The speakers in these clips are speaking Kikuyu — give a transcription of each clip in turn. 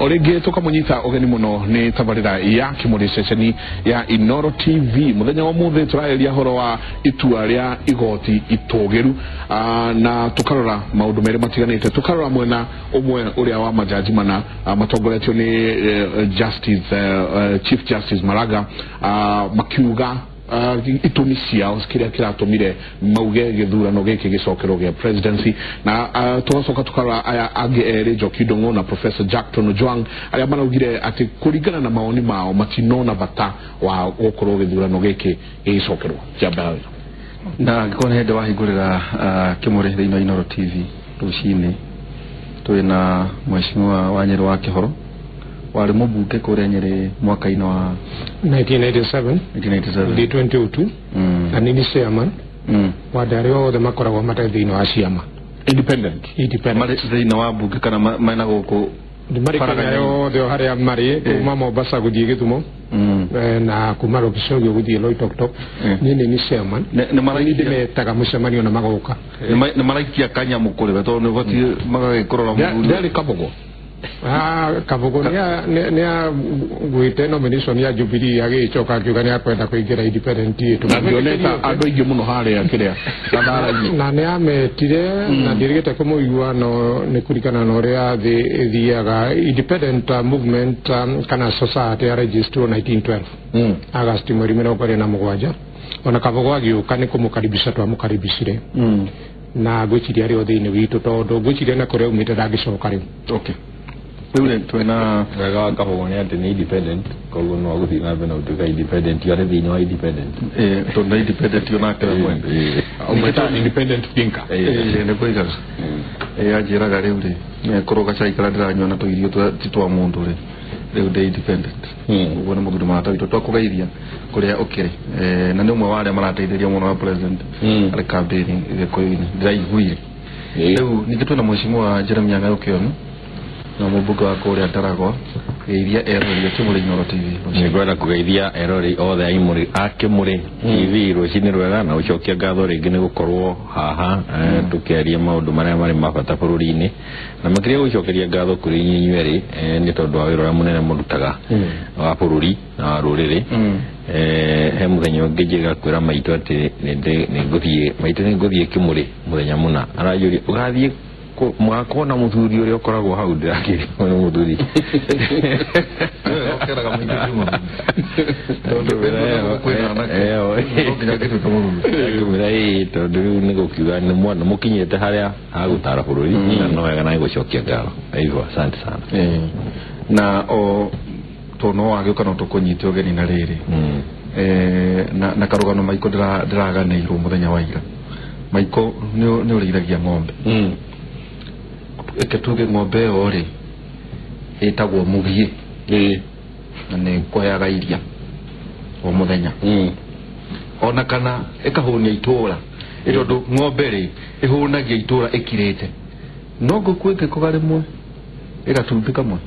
O rĩngĩ tũkamũnyita ũgeni mũno nĩ tabarĩra ya Kĩmũrĩ ceceni ya Inoro TV. Mũthenya wa ũmũthĩ tũrarĩria horo wa itua rĩa igoti itũgĩru, na tũkarora maũndũ merĩ matiganĩte. Tũkarora mwena ũmwe ũrĩa wa majaji mana matongoretio nĩ Justice Chief Justice Maraga, makiuga itumi ciao kiria kiratumire mauge githurano giki gicokerwo gia presidency, na tugacoka tukarora aya angĩ erĩ Njoki Ndung'u na Professor Jackton Ojwang arĩa maraugire atĩ kũringana na mawoni mao matinona bata wa gũkorwo githurano giki gĩgĩcokerwo. Jamba na angĩkorwo nĩ hĩndĩ wahingũrĩra Kĩmũrĩ thĩinĩ wa Inoro TV rũcinĩ, twĩna Mheshimiwa Wanyĩrĩ wa Kĩhoro, warĩ mũmbunge kũrĩa Nyĩrĩ mwaka-inĩ wa 1997 2002, na nĩ chairman wa andũ arĩa othe makoragwo matarĩ thĩinĩ wa ciama independent marĩ thĩinĩ wa mbunge kana mena gũkũ marĩ Kenya yothe o harĩa marĩ, kuma Mombasa gũthiĩ Gĩthumo na kuma Lokichogio gũthiĩ Loitoktok. Niĩ nĩ chairman, nĩ ndĩmetaga mũcemanio na magoka. Nĩ maraikia kanyamũ kũrĩ we tondũ nĩ ũbatiĩ magagĩkũrora mũthuri. Ndarĩ Kabogo. Kabogo nĩ agwĩte nomination ya Jubilee agĩcoka akiuga nĩ akwenda kũingĩra independent ĩtũ. Na ndionete andũ aingĩ mũno harĩa kĩrĩa gathara-inĩ. Na nĩ ametire na ndirigĩte kũmũigua, no nĩ kũringana na ũrĩa thĩ ĩthiaga. Independent movement kana society ya registrwo 1912 August mweri 27. Ona Kabogo agĩũka nĩ kũmũkaribisha twamũkaribicire, na ngwĩciria arĩ o thĩinĩ witũ tondũ ngwĩciria na kũrĩa aumĩte ndangĩcoka rĩu. Okay. Rĩu twĩna wega wa Kabogo nĩ atĩ nĩ independent, koguo no agũthiĩ na mbere na gũtuĩka independent arĩ thĩinĩ wa independent. Tondũ nĩ independent onake we mwene. Ũmwĩta independent thinker. Nĩguo aigaga. Anjĩraga rĩu rĩ, nĩekũrwo gacai karĩa ndĩranyua na tũirio ti twa mũndũ rĩ, rĩu ndĩ independent. Ũguo nĩ mũthuri mũrata witũ twakũgeithia kũrĩa ũkĩrĩ, na nĩ ũmwe wa arĩa marateithĩria mũno wa president arĩ campaign Gĩkũyũ-inĩ ndĩraiguire. Rĩu ningĩ twĩna Mheshimiwa Jeremiah Ng'ayo Kĩoni na mũmbunge wa kũrĩa Ndaragwa, geithia eroreri a Kĩmũrĩ Inoro TV. Nĩngwenda kũgeithia eroreri othe a Kĩmũrĩ TV rũcinĩ rwega, na gũcokia ngatho rĩngĩ nĩ gũkorwo haha tũkĩaria maũndũ marĩa marĩ ma bata bũrũri-inĩ, na makĩria gũcokeria ngatho kũrĩ inyuĩ inyuerĩ nĩ tondũ wa wĩra ũrĩa mũnene mũrutaga wa bũrũri na wa rũrĩrĩ. He mũthenya ũngĩ njĩrĩga kwĩra maitũ atĩ nĩngũthiĩ maitũ nĩngũthiĩ Kĩmũrĩ mũthenya mũna, aranjũria ũgathiĩ mũgakorwo na mũthuri ũrĩa ũkoragwo hau. Ndĩrakĩrwo nĩ mũthuri. Ũkeraga maitũ ti mũthuri tondũ kwĩna anake no nginya angĩtuĩka mũthuri. Ngĩmwĩra ĩĩ, tondũ rĩu nĩ gũkiuga nĩ mwana mũkinyĩte harĩa hagũtara bũrũri, na no wega na gũcokia ngatho. Hivyo asante sana. Na o tondũ no wagĩũka no tũkũnyite ũgeni na rĩrĩ na karũgano Maiko ndĩraganĩirwo mũthenya wa ira. Maiko nĩ ũrĩithagia ng'ombe. Reke tuge ng'ombe ĩyo rĩ ĩtagwo mũgiĩ, na nĩ kũheaga iria o mũthenya, ona kana ĩkahũnia itũra, tondũ ng'ombe rĩ ĩhũnagia itũra ĩkirĩte, no ngũkũ ĩngĩkũga rĩmwe ĩgatumbĩ kamwe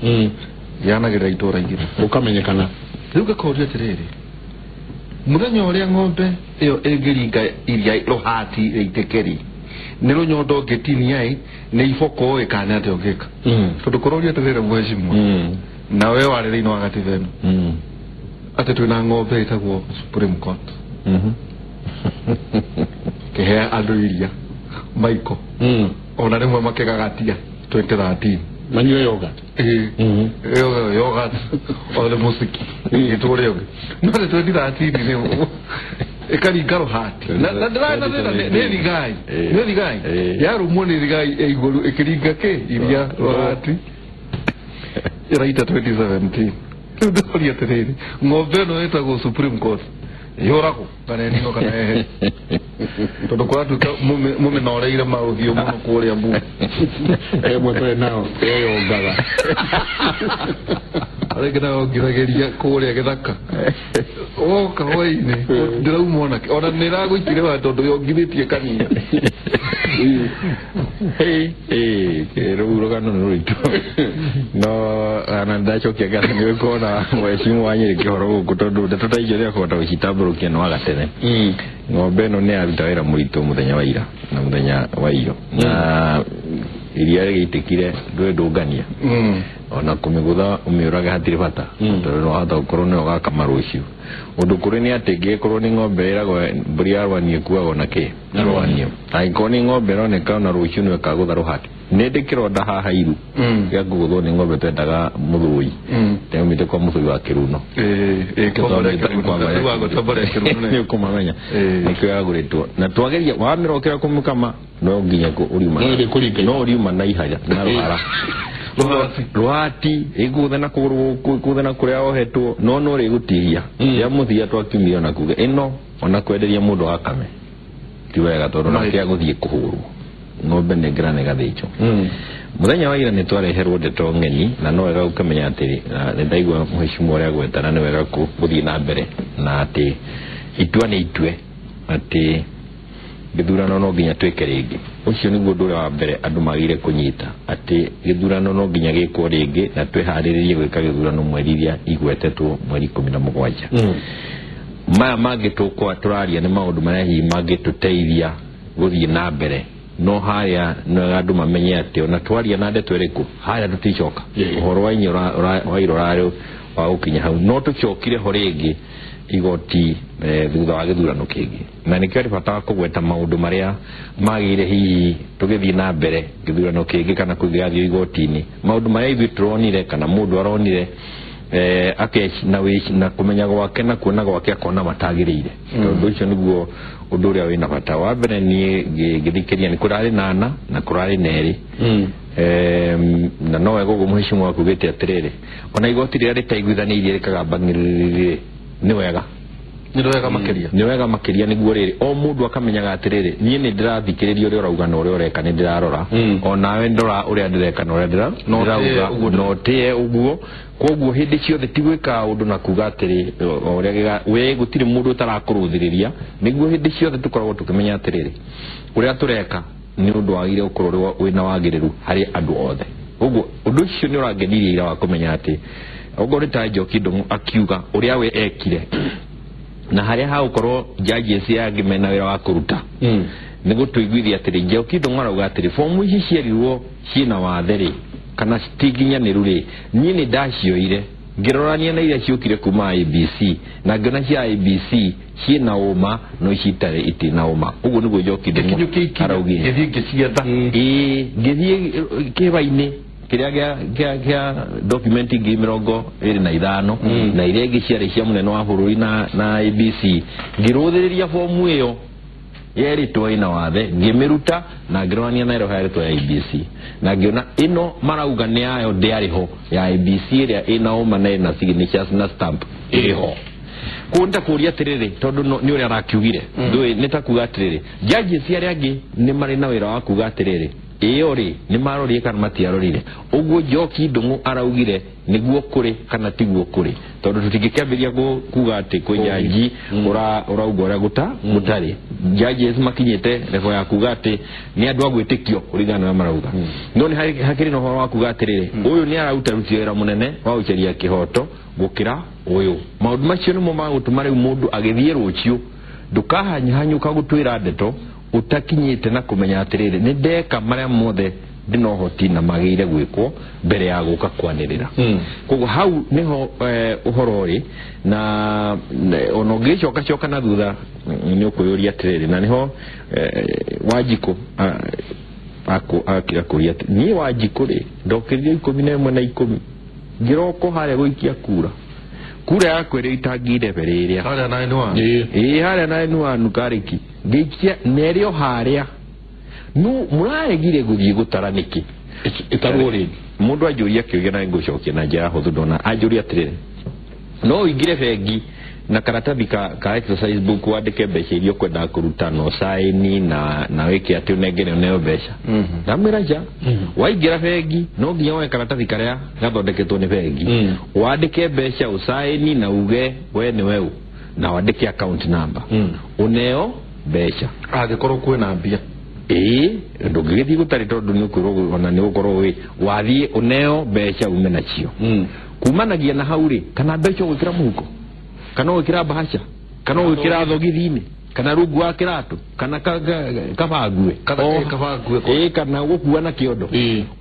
yanagĩrĩra itũra igĩrĩ, ũkamenyekana. Rĩu ngakoria atĩrĩrĩ, mũthenya ũrĩa ng'ombe ĩyo ĩngĩringa iria rũhati rĩitĩke rĩ, nĩ rũnyondo ũngĩtinia ĩ, nĩ iboko ĩ, kana nĩ atĩa ũngĩka? Tondũ kũroria atĩrĩrĩ mheshimiwa, na we warĩ thĩinĩ wa gatiba ĩno, atĩ twĩna ng'ombe ĩtagwo Supreme Court kĩhea andũ iria maiko, ona rĩmwe makĩgagatia 2013 manyue yogurt. Yogurt o the musiki ĩtũre ũngĩ, no nĩ 2013 nĩ ĩkaringa rũhati na ndĩrana thĩna nĩ thigai, nĩ thigai yarũmwo nĩ thigai ĩ igũrũ ĩkĩringa kĩ iria rũhati ĩraita 2017. Rĩu ndĩroria atĩrĩrĩ, ng'ombe ĩno ĩtagwo Supreme Court yũragwo kana ĩninwo kana ehe, tondũ kũratuĩka mũmĩnoreire maũthiũ mũno kũrĩa mbunge. Ĩmwe tũrĩ nao ĩyongaga. Arĩa nayo ngiragĩria kũrĩa gĩthaka woka hwainĩ ndĩrauma onake ona nĩ ĩragũikire wa tondũ yongithĩtie kanina. Rĩu rũgano nĩ rũritũ, no ona ndacokia ngatho nĩ gũkorwo mheshimiwa wa Nyĩrĩ Kĩhoro gũkũ, tondũ ndeto ta icio rĩrĩa kũhota gũcitambũrũkia nĩ wa gatene. Ng'ombe ĩno nĩ yaruta wĩra mũritũ mũthenya wa ira na mũthenya wa iyo, na iria rĩgĩitĩkire ndũĩ ndũngania ona kũmĩgũtha ũmĩũrage hatirĩ bata tondũ no wahota gũkorwo nĩwe ũgakama rũciũ. Ũndũ kũrĩ nĩ atĩ ngĩkorwo nĩ ng'ombe ĩragwo mbũri ya rwanio ĩkuagwo na kĩ na rwanio, angĩkorwo nĩ ng'ombe ĩroneka ona rũciũ nĩwe ĩkagũtha rũhati. Nĩ ndĩ kĩronda haha iru gĩa kũgũthwo nĩ ng'ombe twendaga mũthũi, ndaumĩte kwa mũthũi wa Kĩruno. Nĩ ũkũmamenya nĩkĩo yagũrĩtwo na twageria wamĩrokera kũmũkama no nginya ũriuma no ũriuma na ihaya na rũhara rwati ĩgũthe na kũgũrũ gũkũ ĩgũthe na kũrĩa ohetwo no no rĩgũtihia ya mũthia twakiumire ona kuga ĩno ona kwenderia mũndũ akame ti wega tondũ nake agũthiĩ kũhũrwo ng'ombe nengera nĩ gathĩnjwo. Mũthenya wa ira nĩ twareherwo ndeto ng'eni na no wega ũkĩmenya atĩ nĩ ndaigua mũhecimwa ũrĩa agwetana nĩ wega gũthiĩ na mbere na atĩ itua nĩ itue atĩ gĩthurano no nginya twĩke rĩngĩ. Ũcio nĩguo ũndũ ũrĩa wa mbere andũ magĩrĩire kũnyita atĩ gĩthurano no nginya gĩkwo rĩngĩ na twĩharĩrĩrie gwĩka gĩthurano mweri iria igwetetwo mweri 17. Maya mangĩ tũraria nĩ maũndũ marĩa hihi mangĩtũteithia gũthiĩ na mbere no harĩa no andũ mamenye atĩ ona twaria na ndeto ĩrĩkũ harĩa tũticoka ũhoro wa inya wa ira ũrarĩ wa gũkinya hau no tũcokire ho rĩngĩ igoti thutha wa gĩthurano kĩngĩ na nĩkĩo harĩ bata wa kũgweta maũndũ marĩa magĩrĩire hihi tũgĩthiĩ na mbere gĩthurano kĩngĩ kana kũgĩathiĩ igoti-inĩ maũndũ marĩa ithuĩ tũronire kana mũndũ aronire na kũmenya gwake na kuona gwake akona matagĩrĩire tondũ ũcio nĩguo ũndũ ũrĩa wĩna bata. Wa mbere niĩ ngĩthikĩria nĩ kũrarĩ na ana na kũrarĩ na erĩ na no wega ũguo mũhecimwa akugĩte atĩrĩrĩ ona igoti rĩrĩa rĩtaiguithanĩirie rĩkagamba nĩ wega nĩ wega makĩria nĩ wega makĩria nĩguo rĩrĩ o mũndũ akamenyaga atĩrĩrĩ niĩ nĩ ndĩrathikĩrĩria ũrĩa ũrauga na ũrĩa ũreka nĩ ndĩrarora onawe ndora ũrĩa ndĩreka na ũrĩa ndĩrauga no tĩe ũguo. Koguo hĩndĩ ciothe ti gwĩka ũndũ na kuga atĩrĩ ũrĩa we gũtirĩ mũndũ ũtarakũrũthĩrĩria nĩguo hĩndĩ ciothe tũkoragwo tũkĩmenya atĩrĩrĩ ũrĩa tũreka nĩ ũndũ wagĩrĩire gũkorwo wĩna wagĩrĩru harĩ andũ othe. Ũguo ũndũ ũcio nĩ ũrangenirie ira wa kũmenya atĩ ũguo nĩ ta Njoki Ndung'u akiuga ũrĩa we ekire na harĩa hagũkorwo judges angĩ mena wĩra wa kũruta nĩ gũtũiguithia atĩrĩ Njoki Ndung'u arauga atĩrĩ fomu ici cierirwo ciĩna wathe rĩ kana citinginyanĩru rĩ niĩ nĩ ndacioire ngĩrorania na iria ciũkire kuma IEBC na ngĩona cia IEBC ciĩna ũma no ici itarĩ itirĩ na ũma. Ũguo nĩguo Njoki Ndung'u araugire. Ngĩthiĩ ngĩcietha ĩĩ ngĩthiĩ kĩhĩba-inĩ kĩrĩa gĩa document 25 na iria ingĩ ciarĩ cia mũnene wa bũrũri na IEBC ngĩrũthĩrĩria fomu ĩyo yerĩtwo ĩna wathe ngĩmĩruta na ngĩrorania na ĩro yarĩtwo ya IEBC na ngĩona ĩno marauga nĩ yayo ndĩarĩ ho ya IEBC ĩrĩa ĩna ũma na ĩna signatures na stamp ĩrĩ ho. Koguo nĩ ta kũũria atĩrĩrĩ tondũ nĩ ũrĩa arakiugire ndũĩ nĩ ta kuga atĩrĩrĩ judges arĩa angĩ nĩ marĩ na wĩra wa kuga atĩrĩrĩ ĩyo rĩ nĩ marorire kana matiarorire. Ũguo Njoki Ndung'u araugire nĩguo kũrĩ kana tiguo kũrĩ tondũ tũtingĩkĩambĩrĩria kuga atĩ kwĩ jaji ũrauga ũrĩa gũtarĩ. Judges makinyĩte level ya kuga atĩ nĩ andũ a gwĩtĩkio kũringana na ũrĩa marauga no nĩ hakĩrĩ na ũhoro wa kuga atĩrĩrĩ ũyũ nĩ araruta wĩra mũnene wa gũcaria kĩhoto gũkĩra ũyũ. Maũndũ macio nĩmo magũtũma rĩu mũndũ agĩthiĩ rũciũ ndũkahanyũhanyũka gũtwĩra ndeto utakinyĩte na kũmenya atĩrĩrĩ nĩ ndeka marĩa mothe ndĩna ũhoti na magĩrĩire gwĩkwo mbere ya gũka kwanĩrĩra. Koguo hau nĩho ũhoro ũrĩ na ona ũngĩcoka coka na thutha nĩ ũkwĩyũria atĩrĩrĩ na nĩho Wanjikũ akira kũria atĩ niĩ Wanjikũ rĩ ndokĩrire 11 na 10 ngĩroko harĩa gũikia kura kura yakwa ĩrĩa itangire mbere ĩrĩa harĩa 91 ĩĩ harĩa 91 Karĩki ngĩikia na ĩrĩ o harĩa no mũraregire gũthiĩ gũtara nĩkĩ ĩtarwo rĩngĩ. Mũndũ anjũria kĩũria na ngũcokia na njĩra hũthũ ndona anjũria atĩrĩrĩ no ũingĩre bengi na karatathi ka exercise book wandĩke mbeca iria ũkwendaga kũruta na ũcaini na wĩke atĩ ũnengere ũneo mbeca. Ndamwĩra nja waingĩra bengi no nginya woe karatathi karĩa gathondeketwo nĩ bengi wandĩke mbeca ũcaini na uge we nĩ weũ na wandĩke account number ũneo mbeca angĩkorwo kwĩna mbia ĩĩ ndũngĩgĩthiĩ gũtarĩ tondũ nĩ ũkwĩrwo ona nĩ ũgũkorwo wĩ wathiĩ ũneo mbeca ume nacio kumanagia na hau rĩ kana mbeca ũgwĩkĩra mũhuko kana ũgwĩkĩra mbahaca kana ũgwĩkĩra thogithi-inĩ Kana rungu wa kĩratũ kana kabangue kabangue kana gũkua na kĩondo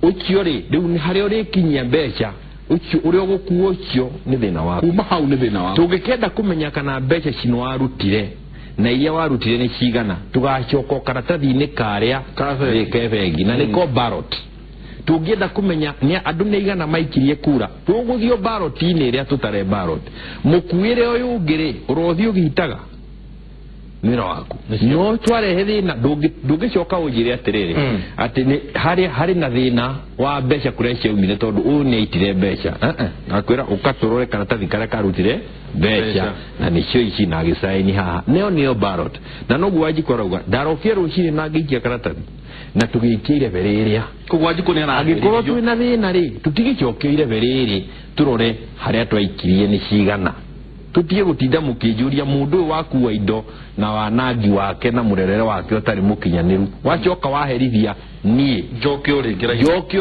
ũcio rĩ rĩu nĩ harĩa ũrĩkinyia mbeca ũcio ũrĩa ũgũkua ũcio nĩ thĩna waku kuma hau nĩ thĩna waku tũngĩkenda kũmenya kana mbeca cino warutire na iria warutire nĩ cigana tũgacoka karatathi-inĩ karĩa ke bengi na nĩko ballot tũngĩenda kũmenya nĩ andũ nĩ igana maikirie kura tũgũthiĩ ballot-inĩ ĩrĩa tũtare ballot mũkuĩre ũyũ ũngĩ rĩ ũrothiĩ ũgĩitaga wĩra waku no twarehe thĩna ndũngĩcoka ũnjĩre atĩrĩrĩ atĩ harĩ na thĩna wa mbeca kũrĩa ciaumire tondũ ũyũ nĩ aitire mbeca akwĩra ũka tũrore karatathi karĩa karutire mbeca na nĩcio ici na agĩcaini haha nĩyo nĩyo ballot na noguo Wanjikũ arauga ndarokire rũcinĩ na ngĩikia karatathi na tũgĩikia irebe rĩrĩa koguo Wanjikũ nĩ angĩkorwo twĩna thĩna rĩ tũtigĩcokia irebe rĩrĩ tũrore harĩa twaikirie nĩ cigana tutige gutinda mukinjuria mundu uyu wakua indo na wanangi wake na murerere wake utari mukinyaniru wacoka waherithia nie njokio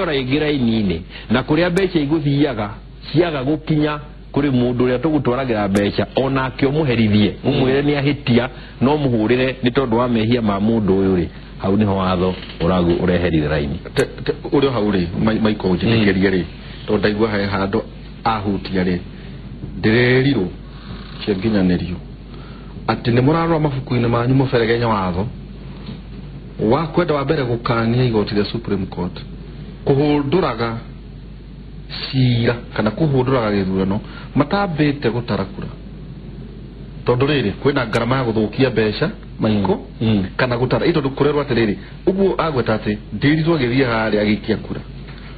ringi raini-ini na kuria mbeca iguthiaga ciaga gukinya kuri mundu uria tugutwaragira mbeca onake umuherithie umwire ni ahitia no muhurire ni tondu wa mehia ma mundu uyu ri hau niho watho uragu ureherire raini uria hau ri maiko njitikirie ri tondu ndaigua he handu ahutia ri ndirerirwo cianginyanĩrio atĩ nĩ mũrarora mabuku-inĩ manyu mũberegenya watho wa kwenda wa mbere gũkania igoti rĩa Supreme Court kũhũndũraga cira kana kũhũndũraga gĩthurano matambĩte gũtara kura tondũ rĩrĩ kwĩna ngarama ya gũthũkia mbeca maiko kana gũtara ĩ tondũ kũrerwo atĩrĩrĩ ũguo agweta atĩ ndĩrirwo agĩthiĩ harĩa agĩikia kura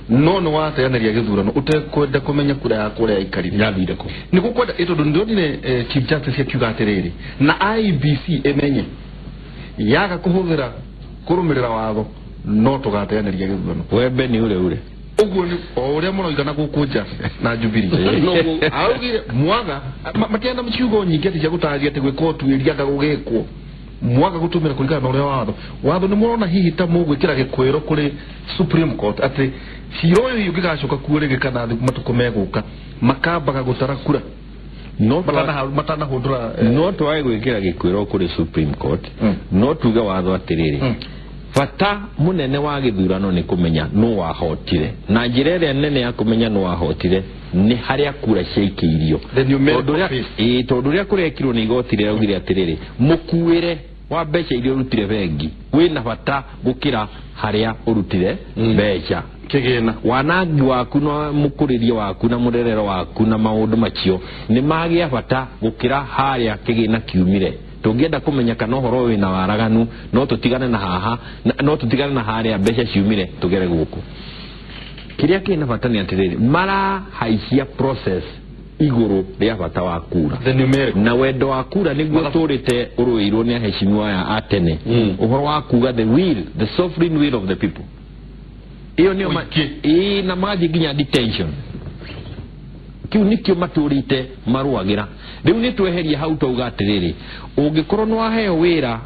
no nĩ wateanĩria gĩthurano ũtekwenda kũmenya kura yaku ũrĩa yaikarire yathire kũ nĩ gũkwenda ĩ tondũ nĩndĩronire Chief Justice akiuga atĩrĩrĩ na IEBC ĩmenye yaga kũhũthĩra kũrũmĩrĩra watho no tũgateanĩria gĩthurano wembe nĩ ũre ũre ũguo nĩ o ũrĩa mũroiga na gũkũ nja na Jubilee augire mwaga matienda ciugo nyingĩ atĩ cia gũtarĩria atĩ gwĩka ũtuĩria anga gũgĩkwo mwaga gutumira kuringana na uria watho watho ni murona hihi ta mugwikira gikwiro kuri Supreme Court ati cira uyu ungigacoka kuo ringi kana matuko meguka makambaga gutara kura no matanahundura no twage gwikira gikwiro kuri Supreme Court no tuge watho atiriri bata munene wa githurano ni kumenya no wahotire na njira ĩrĩa nene ya kumenya no wahotire ni haria kura ciaikĩirio tondu ũrĩa kũrekirwo nĩ igoti rĩraugire atĩrĩrĩ mũkuĩre wa mbeca iria ũrutire bengi wĩna bata gũkĩra harĩa ũrutire mbeca kĩgĩna wanangi waku na mũkũrĩrie waku na mũrerero waku na maũndũ macio nĩ magĩa bata gũkĩra harĩa kĩgĩna kiumire tũngĩenda kũmenya kana ũhoro wĩna waraganu no tũtigane na haha no tũtigane na harĩa mbeca ciumire tũgere gũkũ kĩrĩa kĩna bata nĩ atĩrĩrĩ marahaicia process igũrũ rĩa bata wa kura na wendo wa kura nĩguo tũrĩte ũrũĩirwo nĩ aheshimiwa aya a tene ũhoro wa kuga the will the sovereign will of the people ĩyo nĩyo na magathiĩ nginya detention kiu nikio matũrĩte marũagĩra rĩu nĩ tweheria hau twauga atĩrĩrĩ ũngĩkorwo nĩ waheo wĩra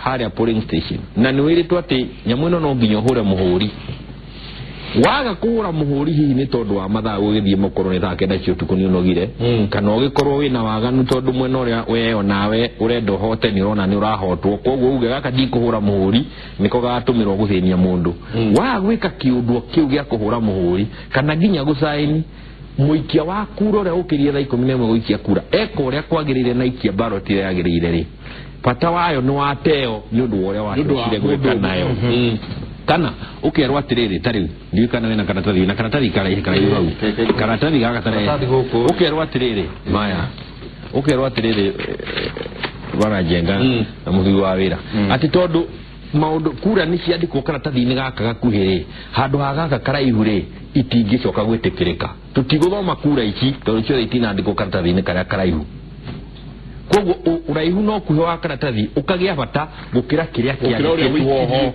harĩa polling station na nĩ wĩrĩtwo atĩ nyamũ ĩno no nginya ũhũre mũhũri waga kũhũra mũhũri hihi nĩ tondũ wa mathaa gũgĩthiĩ mũkorwo nĩ thaa kenda cia ũtukũ nĩ ũnogire kana ũgĩkorwo wĩna waganu tondũ mwena ũrĩa weo nawe ũrenda ũhote nĩ ũrona nĩ ũrahotwo koguo uge gaka ndikũhũra mũhũri nĩko gatũmĩrwo gũthĩnia mũndũ waga gwĩka kĩũndũ kĩu gĩa kũhũra mũhũri kana nginya gũcaini mũikia wa kura ũrĩa ũkĩrie thaa 11 gũikia kura eka ũrĩa kwagĩrĩire na ikia ballot ĩrĩa yagĩrĩire rĩ bata wayo nĩ wateo nĩ ũndũ wa ũrĩa wacokire gwĩka nayo kana ukerwo atiriri ta riu ndiũ kana wĩna karatathi wĩna karatathi karaihe karaihu hau karatathi gaka taraihe ukerwo atiriri maya ukerwo atiriri bwana Njenga na mũthuri wa wĩra atĩ tondũ maũndũ kura nĩ ciandĩkwo karatathi-inĩ gaka gakuhĩ rĩ handũ ha gaka karaihu rĩ itingĩcoka gwĩtĩkĩrĩka tũtigũthoma kura ici tondũ ciothe itinandĩkwo karatathi-inĩ karĩa karaihu koguo ũraihu no kuhĩ wa karatathi ũkagĩa bata gũkĩra kĩrĩa kĩandĩkĩtwo ho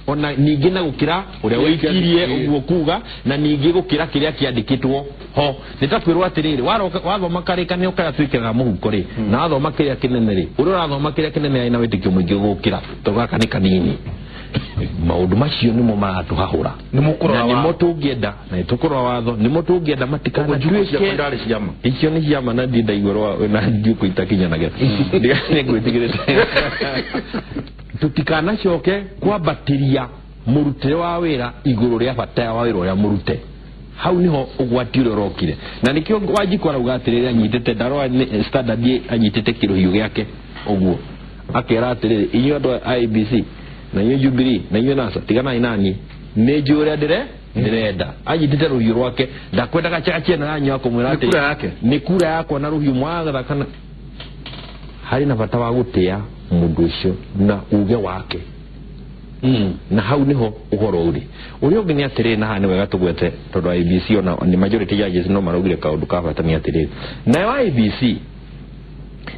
ona ningĩ na gũkĩra ũrĩa wĩikirie ũguo kuga na ningĩ gũkĩra kĩrĩa kĩandĩkĩtwo ho nĩ ta kwĩrwo atĩrĩrĩ wathoma karĩkanĩro karĩa twĩkĩraga mũhuko rĩ na wathoma kĩrĩa kĩnene rĩ ũrĩa ũrathoma kĩrĩa kĩnene arĩ na wĩtĩkio mũingĩ gũkĩra tondũ gaka nĩ kanini Maũndũ macio nĩmo maratũhahũra. Nĩmũkũrora Na watho. nĩmo tũngĩenda, na nĩtũkũrora watho, nĩmo tũngĩenda matikanatuĩke irarĩ ciama. Icio nĩ ciama na ndiĩ ndaigua rwa na njuku itakinyanagĩra. Nĩngwĩtigĩrĩte. Tũtikanacoke kwambatĩria mũrutĩre wa wĩra igũrũ rĩa bata wa wĩra ũrĩa mũrute. Hau niho ũgwati ũrĩa ũrokire. Na nĩkĩo Wanjikũ arauga atĩrĩrĩ, anyitĩte ndarora nĩ standard anyitĩte kĩrũhiũ gĩake ũguo. Akera atĩrĩrĩ, inyuĩ andũ a IEBC na inyuĩ Jubilee na inyuĩ NASA, tiganai naniĩ, nĩ njũĩ ũrĩa ndĩrenda. Anyitĩte rũhiũ rwake, ndakwendaga chachia na yanyu akũmwĩra Nĩ atĩ kura yake. Nĩ kura yakwa na rũhiũ mwagatha kana harĩ na bata wa gũtĩa mũndũ ũcio na uge wake. Na hau niho ũhoro ũrĩ. Ũrĩa ũngĩ nĩ atĩrĩrĩ, na haha nĩ wega tũgwete tondũ IEBC ona nĩ majority judges no maraugire kaũndũ ka bata nĩ atĩrĩrĩ, nayo IEBC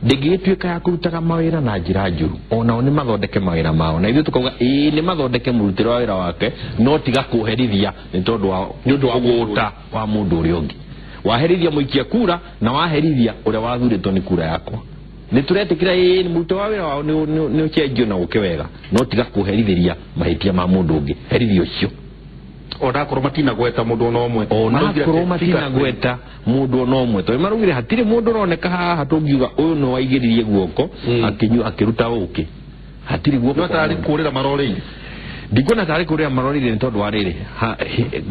ndĩngĩgĩtuĩka ya kũrutaga mawĩra na njĩra njũru, onao nĩ mathondeke mawĩra mao, na ithuĩ tũkauga ĩĩ nĩ mathondeke mũrutĩre wa wĩra wake, no tiga kũherithia nĩ tondũ wa Nĩ ũndũ wa ũgũta wa mũndũ ũrĩa ũngĩ. Waherithia mũikia kura na waherithia ũrĩa wathurĩtwo nĩ kura yakwa. Nĩ tũretĩkĩra ĩĩ nĩ mũrutĩre wa wĩra wao nĩ ũcenjio na ũke wega, no tiga kũherithĩria mahĩtia ma mũndũ ũngĩ. Herithia ũcio. Onakorwo matinagweta mũndũ ona ũmwe. Onakorwo matinagweta mũndũ ona ũmwe, tondũ maraugire hatirĩ mũndũ ũroneka haha tũngiuga ũyũ nĩ waigĩrĩrie guoko akĩnyua akĩruta ũkĩ. Hatirĩ guoko No kwa tarĩ mũndũ. kũrĩra marorĩire. Ndikuona tarĩ kũrĩra marorĩire nĩ tondũ wa rĩrĩ,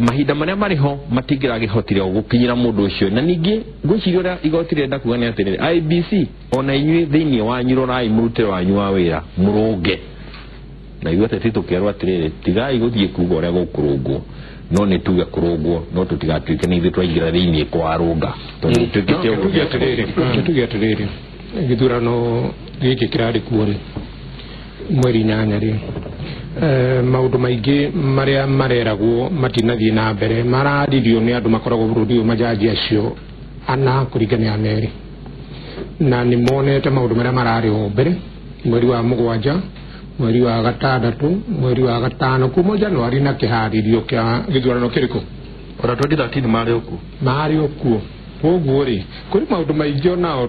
mahinda marĩa marĩ ho matingĩragĩhotire gũkinyĩra mũndũ ũcio. Na ningĩ ngwĩciria ũrĩa igoti rĩrenda kuga nĩ atĩrĩrĩ, IEBC ona inyuĩ thĩinĩ wanyu rorai mũrutĩre wanyu wa wĩra mũrũnge. Na ithuĩ ateti tũkerwo atĩrĩrĩ, tigai gũthiĩ kuga ũrĩa gũkũrũngwo, no nĩ tuge kũrũngwo, no tũtigatuĩke nĩ ithuĩ twaingĩra thĩinĩ kwarũnga, tondũ tuĩkĩte ũguo. Tuge atĩrĩrĩ, tuge atĩrĩrĩ, gĩthurano gĩkĩ kĩrarĩ kuo rĩ, mweri 8 rĩ, maũndũ maingĩ marĩa mareragwo matinathiĩ na mbere, mararirio nĩ andũ makoragwo bũrũri ũyũ, majaji acio ana kũringana na merĩ, na nĩ monete maũndũ marĩa mararĩ ho mbere, mweri wa 7, mweri wa 6, mweri wa 5, kuma Januari na kĩharĩrio kĩa gĩthurano kĩrĩkũ? Ona 2013 marĩ okuo. Marĩ okuo. Koguo rĩ, kũrĩ maũndũ maingĩ onao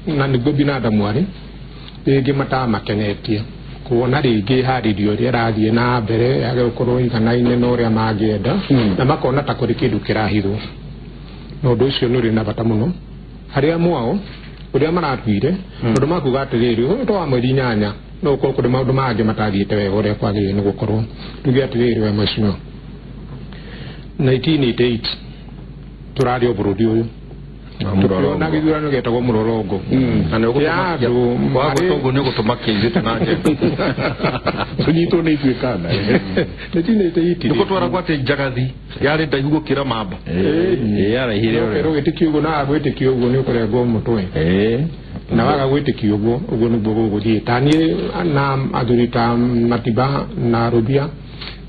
na nĩguo binadamu arĩ, rĩngĩ matamakenetie. Kuona rĩngĩ harĩrio ũrĩa ĩrathiĩ na mbere yage gũkorwo ĩiganaine na ũrĩa mangĩenda, na makona ta kũrĩ kĩndũ kĩrahithwo. Na ũndũ ũcio nĩ ũrĩ na bata mũno harĩa mwao ũrĩa maratuire, tondũ makuga atĩrĩrĩ, ũyũ to wa mweri 8, no ũkorwo kũrĩ maũndũ mangĩ matathiĩte wega ũrĩa kwagĩrĩire nĩ gũkorwo. Tuge atĩrĩrĩ, we mheshimiwa, 1988 tũrarĩ o bũrũri ũyũ, tũkĩona gĩthurano gĩetagwo mũrũrũngo. Na nĩ Ya ũgũtũmakia. andũ Wagwĩta marĩ- ũguo nĩ ũgũtũmakia ithuĩ tuna njembe. Tũnyitwo nĩ ithuĩ kana. 1988 Nĩ gũtwaragwo atĩ njagathi yarĩ ndaihu gũkĩra mamba. Ĩĩ, yaraihire ũrĩa. Ũkerwo gwĩtĩkia ũguo, na waga gwĩtĩkia ũguo nĩ ũkũrengwo mũtwe. Na waga gwĩtĩkia ũguo, ũguo nĩguo gũgũthiĩ. Ta niĩ na athuri ta Matiba na Rubia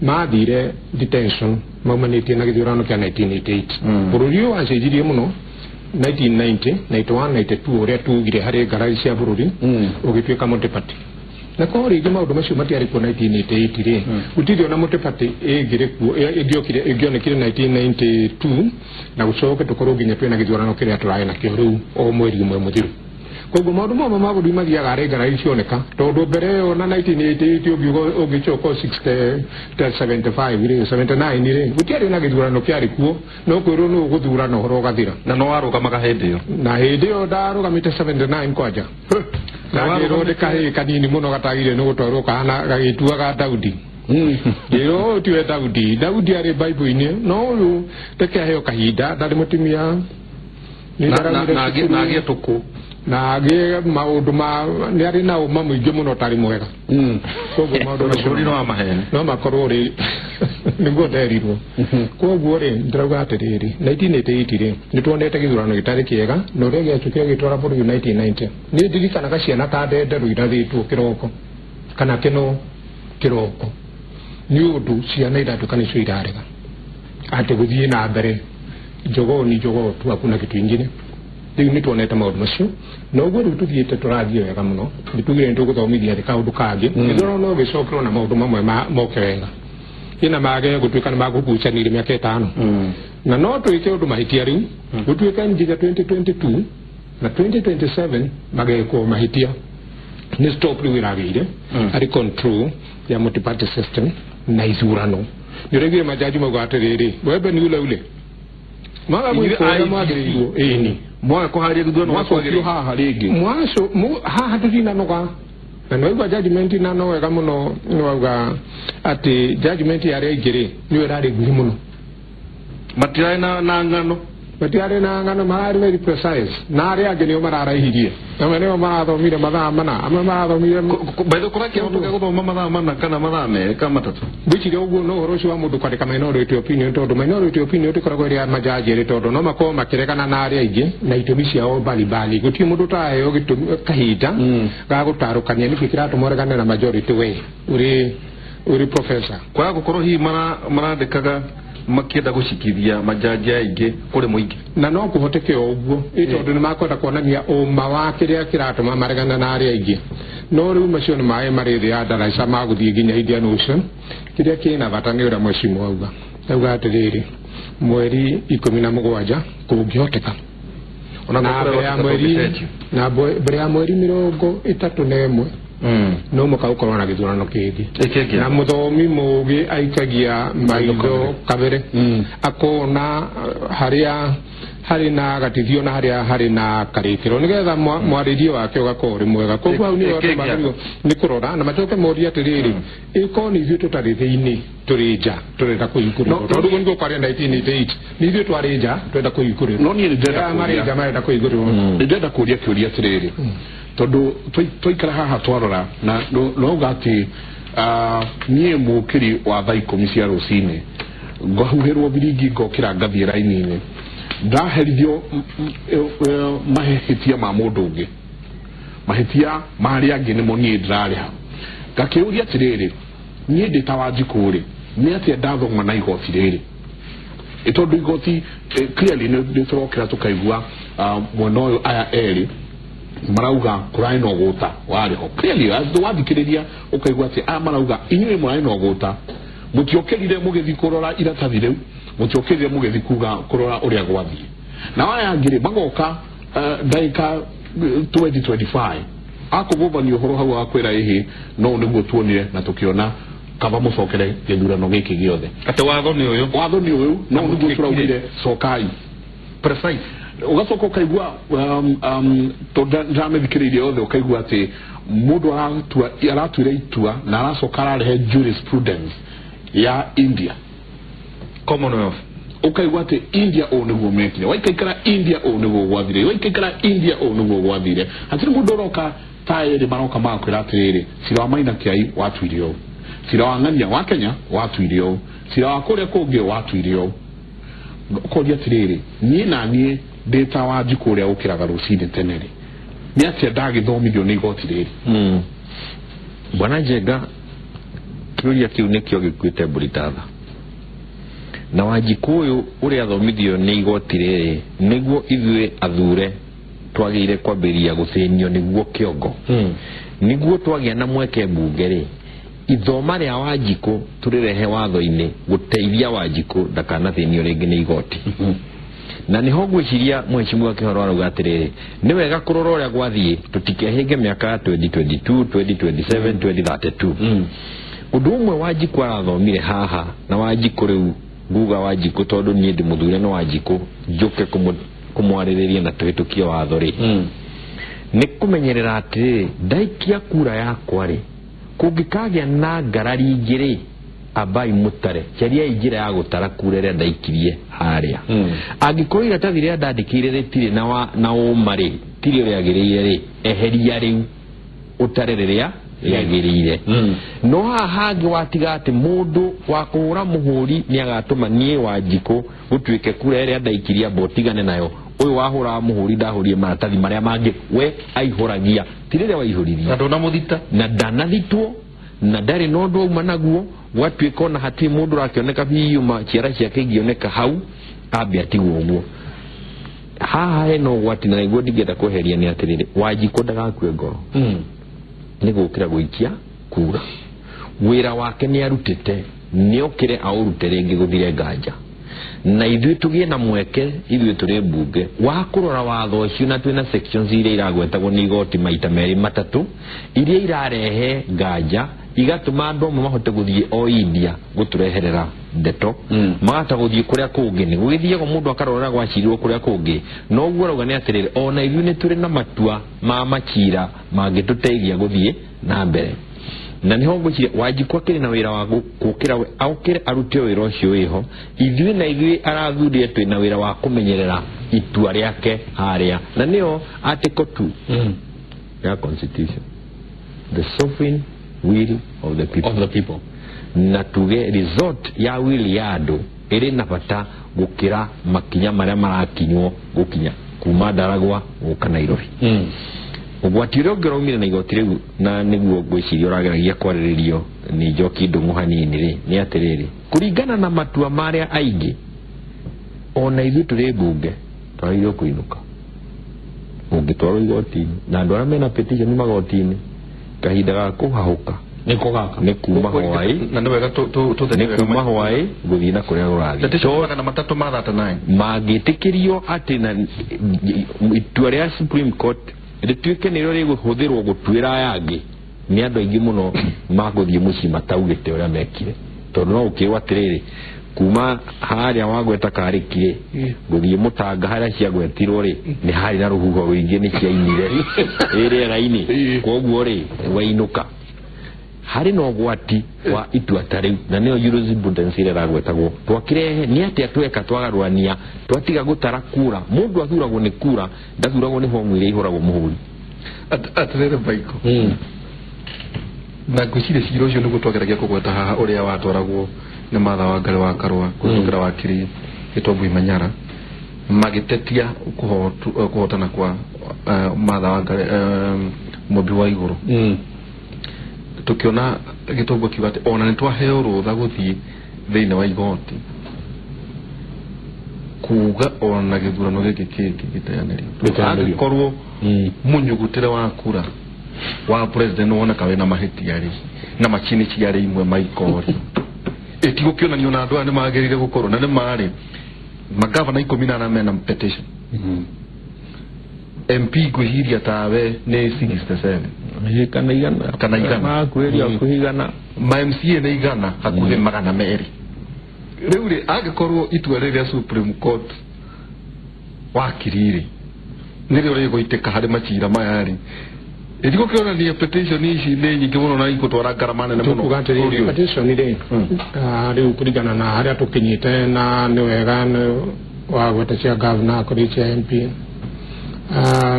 mathire detention maumanĩtie na gĩthurano kĩa 1988. Bũrũri ũyũ wacenjirie mũno 1990, 91, 92, ũrĩa tugire harĩ ngarari cia bũrũri, ũgĩtuĩka multi-party. Na korwo rĩngĩ maũndũ macio matiarĩ kuo 1988 rĩ, gũtirĩ ona multi-party ĩngĩrĩ kuo, ĩngĩokire, ĩngĩonekire 1992, na gũcoke tũkorwo nginya twĩna gĩthurano kĩrĩa tũrarĩ nakĩo rĩu o mweri ũmwe mũthiru. Koguo maũndũ mamwe ma bũrũri mathiaga arĩ ngarari cioneka, tondũ mbere ĩyo na 1988 ũngiuga ũngĩcoka 75 rĩ, 79 rĩ, gũtiarĩ na gĩthurano kĩarĩ kuo, no kwĩrwo nũ ũgũthura na ũhoro ũgathira. Na no warũgamaga hĩndĩ ĩyo. Na hĩndĩ ĩyo ndarũgamĩte 79 kwanja. Na ngĩrwo nĩ kahĩĩ kanini mũno gatagire nĩ gũtwarwo kahana gagĩtuaga Daudi. Ngĩrwo ũyũ tiwe Daudi, Daudi arĩ Bible-inĩ, no ũyũ reke aheo kahinda, ndarĩ mũtumia. Nĩ ndaraugire cukuru. Na agĩe tũkũ. Na agĩe maũndũ ma nĩ arĩ na ũma mũingĩ mũno ũtarĩ mwega. Koguo maũndũ macio Bũrũri-inĩ wa maheni. no makorwo rĩ nĩguo nderirwo. Koguo rĩ ndĩrauga atĩrĩrĩ, 1988 rĩ nĩ tuonete gĩthurano gĩtarĩ kĩega, na ũrĩa gĩacokire gĩtwara bũrũri 1990. Niĩ ndirikanaga ciana ta ndenderũ irathĩtwo kĩroko kana kĩno kĩroko, nĩ ũndũ ciana iratuĩka nĩcio irarega atĩ gũthiĩ na mbere jogoo ni jogoo tu, hakuna kitu ingine. Rĩu nĩ tuonete maũndũ macio, na ũguo rĩu tũthiĩte tũrathiĩ wega mũno. Nĩ tugire nĩ tũgũthomithia thĩ kaũndũ kangĩ, gĩthurano no gĩcokerwo na maũndũ mamwe moke wega, ĩna mage gũtuĩka nĩ magũgucanĩire mĩaka 5. Na no twĩke ũndũ mahĩtia rĩu, gũtuĩke nginya 2022 na 2027 magekwo mahĩtia. Nĩ stop rĩu ĩragĩire harĩ control ya multi-party system. na ithurano nĩ ũraiguire majaji mauga atĩrĩrĩ wembe nĩ ule ule mwaga gwĩka ũrĩa mwagĩrĩirwo ĩni mwaga kũharia gĩthurano mwacokio haha rĩngĩ mwaco haha tũtinanoga na nĩwaigua judgment na no wega mũno nĩwauga atĩ judgment ya arĩa aingĩ rĩ nĩyo ĩrarĩ nguhĩ mũno matirarĩ na ng'ano matiarĩ na ng'ano mararĩ very precise na arĩa angĩ nĩo mararaihirie amwe nĩo marathomire mathaa mana amwe marathomire baitho kũrĩa kĩhoto gĩa gũthoma mathaa mana kana mathaa merĩ kana matatũ ngwĩciria ũguo no ũhoro ũcio wa mũndũ kwandĩka minority opinion tondũ minority opinion ĩkoragwo ĩrĩ ya majaji erĩ tondũ no makorwo makĩregana na arĩa aingĩ na itũmi ciao mbalimbali gũtirĩ mũndũ ũtaraheo gĩtũmi kahinda ga gũtarũkania nĩkĩ kĩratũma ũregane na majority we ũrĩ professor kwaga gũkorwo hihi marandĩkaga makienda gucikithia majaji aingĩ kũrĩ mũingĩ na no kũhoteke o ũguo ĩ tondũ nĩ makwenda kuonania ũma wa kĩrĩa kĩratũma maregana na arĩa aingĩ no rĩu macio nĩ maĩ marĩ thĩ ya ndaraca magũthiĩ nginya Indian Ocean kĩrĩa kĩna bata nĩ ũrĩa mheshimiwa auga auga atĩrĩrĩ mweri 17 kũngĩhoteka ona na mbere ya mweri 31 no mũka gũkorwo na gĩthurano kĩngĩ na mũthomi mũgĩ aikagia maitho kabere akona harĩa harĩ na gatithio na harĩa harĩ na karĩkĩro nĩgetha mwarĩrie wake ũgakorwo ũrĩ mwega koguo hau nĩho andũ magĩrĩirwo nĩ kũrora na macoke morie atĩrĩrĩ ĩkorwo nĩ ithuĩ tũtarĩ thĩinĩ tũrĩ nja tũrenda kũhingũrĩrwo tondũ ũguo nĩguo kwarĩ 1988 nĩ ithuĩ twarĩ nja tũrenda kũhingũrĩrwo no niĩ nĩndĩrenda marĩ nja marenda kũhingũrĩrwo nĩndĩrenda kũria kĩũria atĩrĩrĩ tondũ twaikara haha twarora na nĩwauga atĩ niĩ mũkĩri wa thaa 10 cia rũcinĩ ngahuhĩrwo biringi ngokĩra ngathiĩ raini-inĩ ndaherithio mahĩtia ma mũndũ ũngĩ mahĩtia ma arĩa angĩ nĩmo niĩ ndĩrarĩha ngakĩũria atĩrĩrĩ niĩ ndĩ ta Wanjikũ rĩ nĩ atĩa ndathoma na igoti rĩrĩ tondũ igoti clearly nĩ tũrokĩra tũkaigua mwena ũyũ aya erĩ marauga kũrarĩ na ũgũta warĩ ho clearly wathikĩrĩria ũkaigua atĩ aya marauga inyuĩ mũrarĩ na ũgũta mũtiokĩrire mũgĩthiĩ kũrora iratathi rĩu mũtiokĩrire mũgĩthiĩ kuga kũrora ũrĩa gwathiĩ na aya angĩ rĩ magoka ndagĩka 2025 akũgũthania ũhoro hau akwĩra ĩhĩ no nĩguo tuonire na tũkĩona kaba mũcokere gĩthurano gĩkĩ gĩothe atĩ watho nĩ ũyũ watho nĩ ũyũ no nĩguo tũraugire cokai precise ugacoka ukaigua tondũ ndĩramĩthikĩrĩirie yothe ũkaigua atĩ mũndũ aratuire itua na aracoka ararehe jurisprudence ya India Commonwealth ukaigua atĩ India ũũ nĩguo mekire waikaikara India ũũ nĩguo gwathire waikaikara India ũũ nĩguo gwathire hatirĩ mũndũ ũroka ta erĩ maroka magakwĩra atĩrĩrĩ cira wa Maina Kiai watuire ũũ cira wa Ng'ania wa Kenya watuire ũũ cira wa kũrĩa kũngĩ watuire ũũ ũkoria atĩrĩrĩ niĩ na niĩ ndĩ ta Wanjikũ ũrĩa ũkĩraga rũcinĩ tene rĩ nĩ atĩa ndagĩthomithio nĩ igoti rĩrĩ Bwana Njenga kĩũria kĩu nĩkĩo gĩkuĩte mbũri ta tha na Wanjikũ ũyũ ũrĩa athomithio nĩ igoti rĩrĩ nĩguo ithuĩ athure twagĩrĩire kwambĩrĩria gũthĩnio nĩguo kĩongo nĩguo twagĩa na mweke mbunge rĩ ithoma rĩa Wanjikũ tũrĩrehe watho-inĩ gũteithia Wanjikũ ndakanathĩnio rĩngĩ nĩ igoti na nĩho ngwĩciria mheshimiwa Kĩhoro arauga atĩrĩrĩ nĩ wega kũrora ũrĩa gwathiĩ tũtikehĩnge mĩaka ya 2022 2027 2032 ũndũ ũmwe Wanjikũ arathomire haha na Wanjikũ rĩu nguga Wanjikũ tondũ niĩ ndĩmũthure nĩ Wanjikũ njũke kũmwarĩrĩria na tũhĩtũkie watho rĩ nĩ kũmenyerera atĩrĩrĩ ndaikia kura yakwa rĩ kũngĩkagĩa na ngarari ingĩ rĩ ambai mũtare cariai njĩra ya gũtara kura ĩrĩa ndaikirie harĩa angĩkorwo iratathi rĩrĩa ndandĩkĩire rĩtirĩ na ũma rĩ tirĩ rĩagĩrĩire rĩ eheria rĩu ũtare rĩrĩa rĩagĩrĩire no haha hangĩ watiga atĩ mũndũ wa kũhũra mũhũri nĩ agatũma niĩ Wanjikũ gũtuĩke kura ĩrĩa ndaikirie amba ũtigane nayo ũyũ wahũraga mũhũri ndahũrire maratathi marĩa mangĩ we aihũragia ti rĩrĩa waihũririe na ndũnamũthita na ndanathitwo na ndarĩ na ũndũ auma naguo gwatuĩka ona hatirĩ mũndũ ũrakĩoneka biũ ma ciara ciake ingĩoneka hau ambe atigwo ũguo haha hena ũgwati na nĩguo ndingĩenda kweheria nĩ atĩrĩrĩ Wanjikũ ndagakue ngoro nĩ gũkĩra gũikia kura wĩra wake nĩ arutĩte nĩ okĩre aũrute rĩngĩ gũthire nganja na ithuĩ tũgĩe na mweke ithuĩ tũrĩ mbunge wa kũrora watho ũcio na twĩna sections iria iragwetagwo nĩ igoti maita merĩ matatũ iria irarehe nganja igatũma andũ amwe mahote gũthiĩ o India gũtũreherera ndeto magahota gũthiĩ kũrĩa kũngĩ nĩ gũgĩthiagwo mũndũ akarora gwacirirwo kũrĩa kũngĩ no ũguo arauga nĩ atĩrĩrĩ ona ithuĩ nĩ tũrĩ na matua ma macira mangĩtũteithia gũthiĩ na mbere na niho ngwĩciria Wanjikũ akĩrĩ na wĩra wa gũkĩra okĩre arute wĩra ũcio wĩho ithuĩ na ithuĩ arathurire twĩ na wĩra wa kũmenyerera itua rĩake harĩa na nĩyo article 2 ya constitution, the sovereign will of the people, of the people. Na tuge result ya will ya andũ ĩrĩ na bata gũkĩra makinya marĩa marakinywo gũkinya kuma Ndaragwa gũka Nairobi. Ũgwati ũrĩa ũngĩ ũraumire na igoti rĩu na nĩguo ngwĩciria ũrageragia kwarĩrĩrio nĩ Njoki Ndung'u hanini rĩ nĩ atĩrĩrĩ kũringana na matua marĩa aingĩ ona ithuĩ tũrĩ mbunge twagĩrĩirwo kũinũka ũngĩtwarwo igoti-inĩ na andũ arĩa mena petition magoti-inĩ kahinda ga kũhahũka nĩko gaka nĩ kuma hwaĩ na nĩ wega nĩ kuma hwaĩ gũthiĩ na kũrĩa kũrathiĩ petition magana matatũ ma 39 mangĩtĩkĩrio atĩ na itua rĩa Supreme Court rĩtuĩke nĩrĩo rĩgũhũthĩrwo gũtuĩra aya angĩ nĩ andũ aingĩ mũno magũthiĩ mũciĩ mataugĩte ũrĩa mekire tondũ no ũkĩrwo atĩrĩrĩ kuma harĩa wagweta Karĩki rĩ gũthiĩ Mũtanga harĩa ciagwetirwo rĩ nĩ harĩ na rũhuho rũingĩ nĩ ciainire ĩ rĩera-inĩ koguo rĩ wainũka harĩ na ũgwati wa itua ta rĩu na nĩyo jurisprudence ĩrĩa ĩragwetagwo twakĩrehe nĩ atĩa tweka twagarũrania twatiga gũtara kura mũndũ athuragwo nĩ kura ndathuragwo nĩ bomu iria ihũragwo mũhũri atĩrĩrĩ Michael na ngwĩciria cira ũcio nĩguo twageragia kũgweta haha ũrĩa watwaragwo nĩ Martha Wangari wa Karũa kũhĩtũkĩra wakiri Gĩtongui Manyara magĩtetia kũhotana kwa Martha Wangari Mũmbi wa Igũrũ tukiona Gĩtongwe akiuga atĩ ona nĩ twaheo rũtha gũthiĩ thĩinĩ wa igoti kuga ona gĩthurano gĩkĩ kĩngĩ gĩteanĩrio angĩkorwo mũnyugutĩre wa kura wa president woneka wĩna mahĩtia rĩ na macini ciarĩ imwe maikori ĩtigũkĩonanio na andũ aya nĩ magĩrĩire gũkorwo na nĩ marĩ magavana 18 mena petition MP ngwĩciria tawe nĩ 67 kana igana kana igana makwĩria hakuhĩ igana ma MCA nĩ igana hakuhĩ 200 rĩu rĩ angĩkorwo itua rĩrĩa Supreme Court wakiri rĩ nĩrĩo rĩgũitĩka harĩ macira maya rĩ ĩtigũkĩonania petition ici nĩ nyingĩ mũno na igũtwara ngarama nene mũno tukuga atĩrĩrĩ petition rĩ rĩu kũringana na harĩa tũkinyĩte na nĩ wega wagweta cia governor kũrĩ cia MP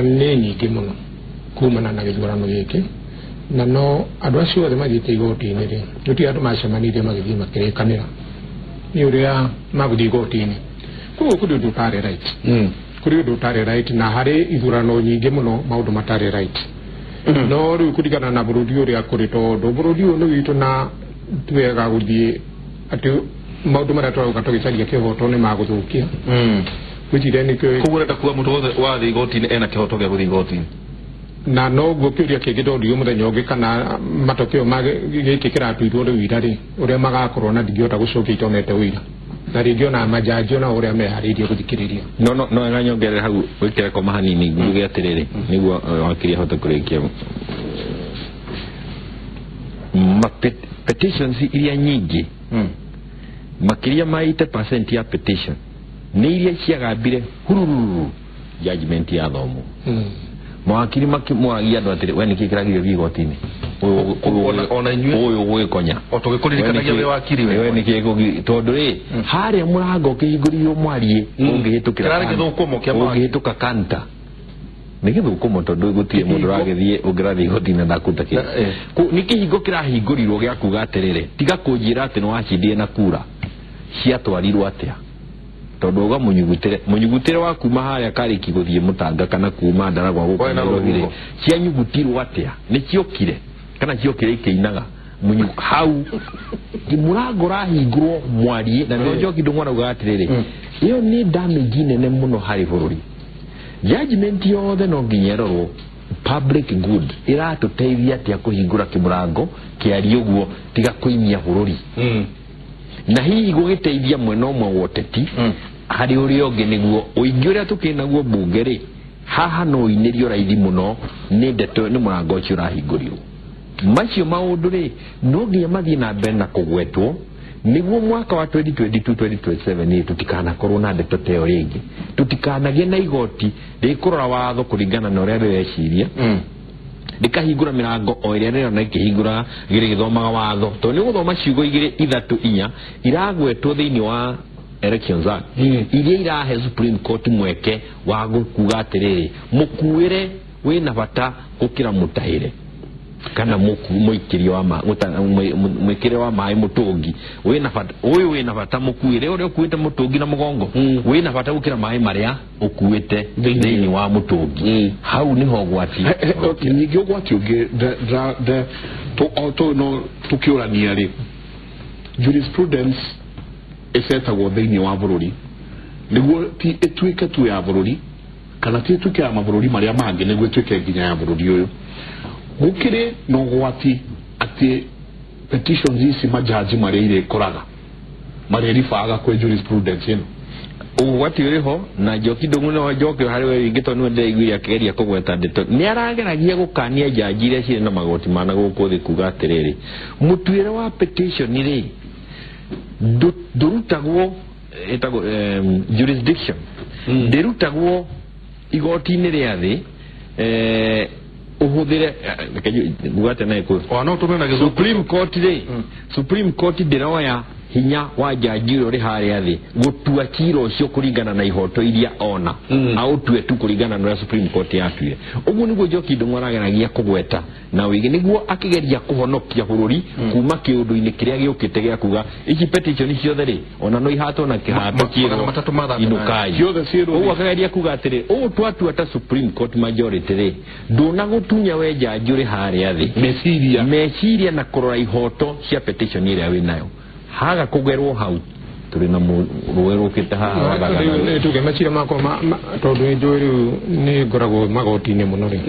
nĩ nyingĩ mũno kumana na gĩthurano gĩkĩ na no andũ acio othe mathiĩte igoti-inĩ rĩ gũtirĩ andũ macemanirie magĩthiĩ makĩrĩkanĩra nĩ ũrĩa magũthiĩ igoti-inĩ koguo kũrĩ ũndũ ũtarĩ right kũrĩ ũndũ ũtarĩ right na harĩ ithurano nyingĩ mũno maũndũ matarĩ right no rĩu kũringana na bũrũri ũrĩa kũrĩ tondũ bũrũri ũyũ nĩ witũ na twega gũthiĩ atĩ maũndũ marĩa tũrauga tũgĩcaria kĩhoto nĩ magũthũkia gwĩciria nĩkĩo koguo ũrenda kuga mũndũ wothe wathiĩ igoti-inĩ ena kĩhoto gĩa gũthiĩ igoti-inĩ na noguo kĩũria kĩngĩ ndondio mũthenya ũngĩ kana matokeo ma gĩkĩ kĩratuirwo rĩu ira rĩ ũrĩa magakorwo na ndingĩhota gũcokia itonete ũira na rĩngĩ ona majaji ona ũrĩa meharĩirie gũthikĩrĩria no no wega nyongerere hau wĩkĩre koma hanini njuge atĩrĩrĩ nĩguo wakiri ahote kũrĩkia petitions iria nyingĩ makĩria ma 80% ya petition nĩ iria ciagambire hurururu judgment ya thomwo mawakiri makĩmoragia andũ atĩrĩ we nĩkĩ kĩragirio thiĩ igoti-inĩ ona inyuĩ ũyũ ũgũgĩkonya o tũgĩkũririkanagia wĩ wakiri we nĩkĩ tondũ rĩ harĩa mũrango ũkĩhingũrirwo mwarie ũngĩhĩtũkĩra kĩrarĩ gĩthũkũmo kĩa mawakiri ũngĩhĩtũka kanta nĩ gĩthũkũmo tondũ gũtirĩ mũndũ ũragĩthiĩ ũngĩrathiĩ igoti-inĩ ndakuta kĩndũ nĩ kĩhingo kĩrahingũrirwo gĩa kuga atĩrĩrĩ tiga kũnjĩra atĩ nĩ wacindire na kura ciatwarirwo atĩa tondũ uga mũnyugutĩre wa kuma harĩa Karĩki gũthiĩ Mũtanga kana kuma Ndaragwa gũka Nairobi rĩ cianyugutirwo atĩa nĩ ciokire kana ciokire ikĩinaga hau mũrango ũrahingũrwo mwarie na nĩo Njoki Ndung'u araugaga atĩrĩrĩ ĩyo nĩ damage nene mũno harĩ bũrũri judgment yothe no nginya ĩrorwo public good ĩratũteithia atĩa kũhingũra kĩmũrango kĩarie ũguo tiga kũimia bũrũri na hihi gũgĩteithia mwena ũmwe wa ũteti harĩ ũrĩa ũngĩ nĩguo ũingĩ ũrĩa tũkĩrĩ naguo mbunge rĩ haha no ũinĩrio raithi mũno nĩ ndeto nĩ mũrango ũcio ũrahingũrirwo Macio maũndũ rĩ no nginya mathiĩ na mbere na kũgwetwo nĩguo mwaka wa 2022 2027 tutikanakorwo na ndeto ta ĩyo rĩngĩ, tutikanagĩe na igoti rĩkũrora watho kũringana na ũrĩa rĩreciria, rĩkahingũra mĩrango o ĩrĩa rĩrona ĩkĩhingũra gĩrĩgĩthomaga watho, tondũ nĩ ũgũthoma ciugo igĩrĩ ithatũ inya iragwetwo thĩinĩ wa Elections Act iria irahe Supreme Court mweke wa kuga atĩrĩrĩ, mũkuĩre wĩna bata gũkĩra mũtahĩre kana mũikĩrio wa mwĩkĩre wa maĩ mũtũngi wĩna bata, ũyũ wĩna bata mũkuĩre ũrĩa ũkuĩte mũtũngi na mũgongo wĩna bata gũkĩra maĩ marĩa ũkuĩte thĩinĩ wa mũtũngi. Hau nĩho ũgwati. Ningĩ ũgwati ũngĩ no tũkĩũrania rĩ, jurisprudence ĩcetagwo thĩinĩ wa bũrũri nĩguo ti ĩtuĩke tu ya bũrũri kana ti ĩtuĩke ya mabũrũri marĩa mangĩ, nĩguo ĩtuĩke nginya ya bũrũri ũyũ. Gũkĩrĩ na ũgwati atĩ petitions ici majaji marĩa irĩkoraga marĩribaga kwĩ jurisprudence ĩno. Ũgwati ũrĩ ho na Njoki Ndung'u no njoke harĩ we rĩngĩ tondũ nĩwe ndĩraiguire akĩgeria kũgweta ndeto. Nĩ arageragia gũkania njanji iria cirĩ na magoti mana gũkũ thĩ kuga atĩrĩrĩ, mũtuĩre wa petition rĩ ndũrutagwo, ĩtagwo jurisdiction, ndĩrutagwo igoti-inĩ rĩa thĩ ũhũthĩre ngwate na ĩkũyũ. Ona no tũmĩre na gĩthũngũ. Supreme Court rĩ, Supreme Court ndĩroya hinya wa jaji ũrĩa ũrĩ harĩa thĩ gũtua cira ũcio kũringana na ihoto iria ona aũtue tu kũringana na ũrĩa Supreme Court yatuire. Ũguo nĩguo Njoki Ndung'u arageragia kũgweta na wĩigi nĩguo akĩgeria kũhonokia bũrũri kuma kĩũndũ-inĩ kĩrĩa gĩũkĩte gĩa kuga ici petition ciothe rĩ ona no ihatwo na kĩhato kĩrwo inũkai ciothe ciĩrwo. Ũguo akageria kuga atĩrĩ, ũũ twatua ta Supreme Court majority rĩ ndũnagũtunya we jaji ũrĩ harĩa thĩ meciria na kũrora ihoto cia petition ĩrĩa wĩnayo. Haga kũgerwo hau tũrĩ na rũĩ rũkĩte haha. Tuge macira makwa tondũ nĩ njũĩ rĩu nĩ ngoragwo magoti-inĩ mũno rĩ.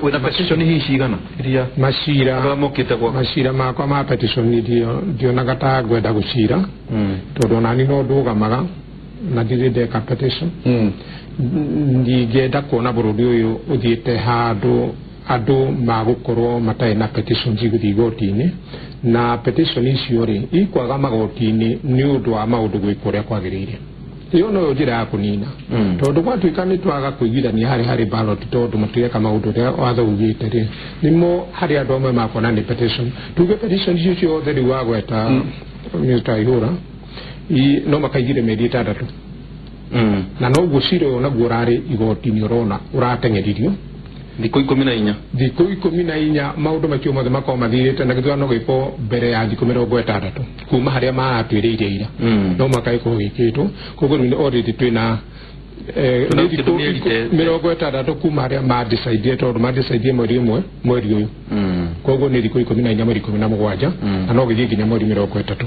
Wĩna petition hihi cigana iria macira mokĩte gwaku? Macira makwa ma petition ndionaga ta ngwenda gũcira tondũ onani no ndũgamaga na ndirĩ ndeka petition. Ndingĩenda kuona bũrũri ũyũ ũthiĩte handũ andũ magũkorwo matarĩ na petition cigũthiĩ igoti-inĩ, na petition icio rĩ ikwaga magoti-inĩ nĩ ũndũ wa maũndũ gwĩkwo ũrĩa kwagĩrĩire. Ĩyo noyo njĩra ya kũnina, tondũ gwatuĩka nĩ twaga kũiguithania harĩ ballot tondũ matireka maũndũ ũrĩa watho ugĩte rĩ, nĩmo harĩ andũ amwe makuona nĩ petition. Tuge petition icio ciothe rĩu wagweta Mr. Ihũra no makaigire mĩeri ĩtandatũ, na noguo cira ũyũ naguo ũrarĩ igoti-inĩ ũrona ũrateng'eririo thikũ 14, thikũ 14 maũndũ macio mothe makorwo mathirĩte na gĩthurano gĩkwo mbere ya thikũ 60 kuma harĩa maratuĩrĩire ira, no mwaka gĩkorwo gĩkĩtwo. Koguo rĩu already twĩna thikũ 60 kuma harĩa madecideire, tondũ madecideire mweri ũmwe mweri ũyũ, koguo nĩ thikũ 14 mweri 17 na no gĩthiĩ nginya mweri 30.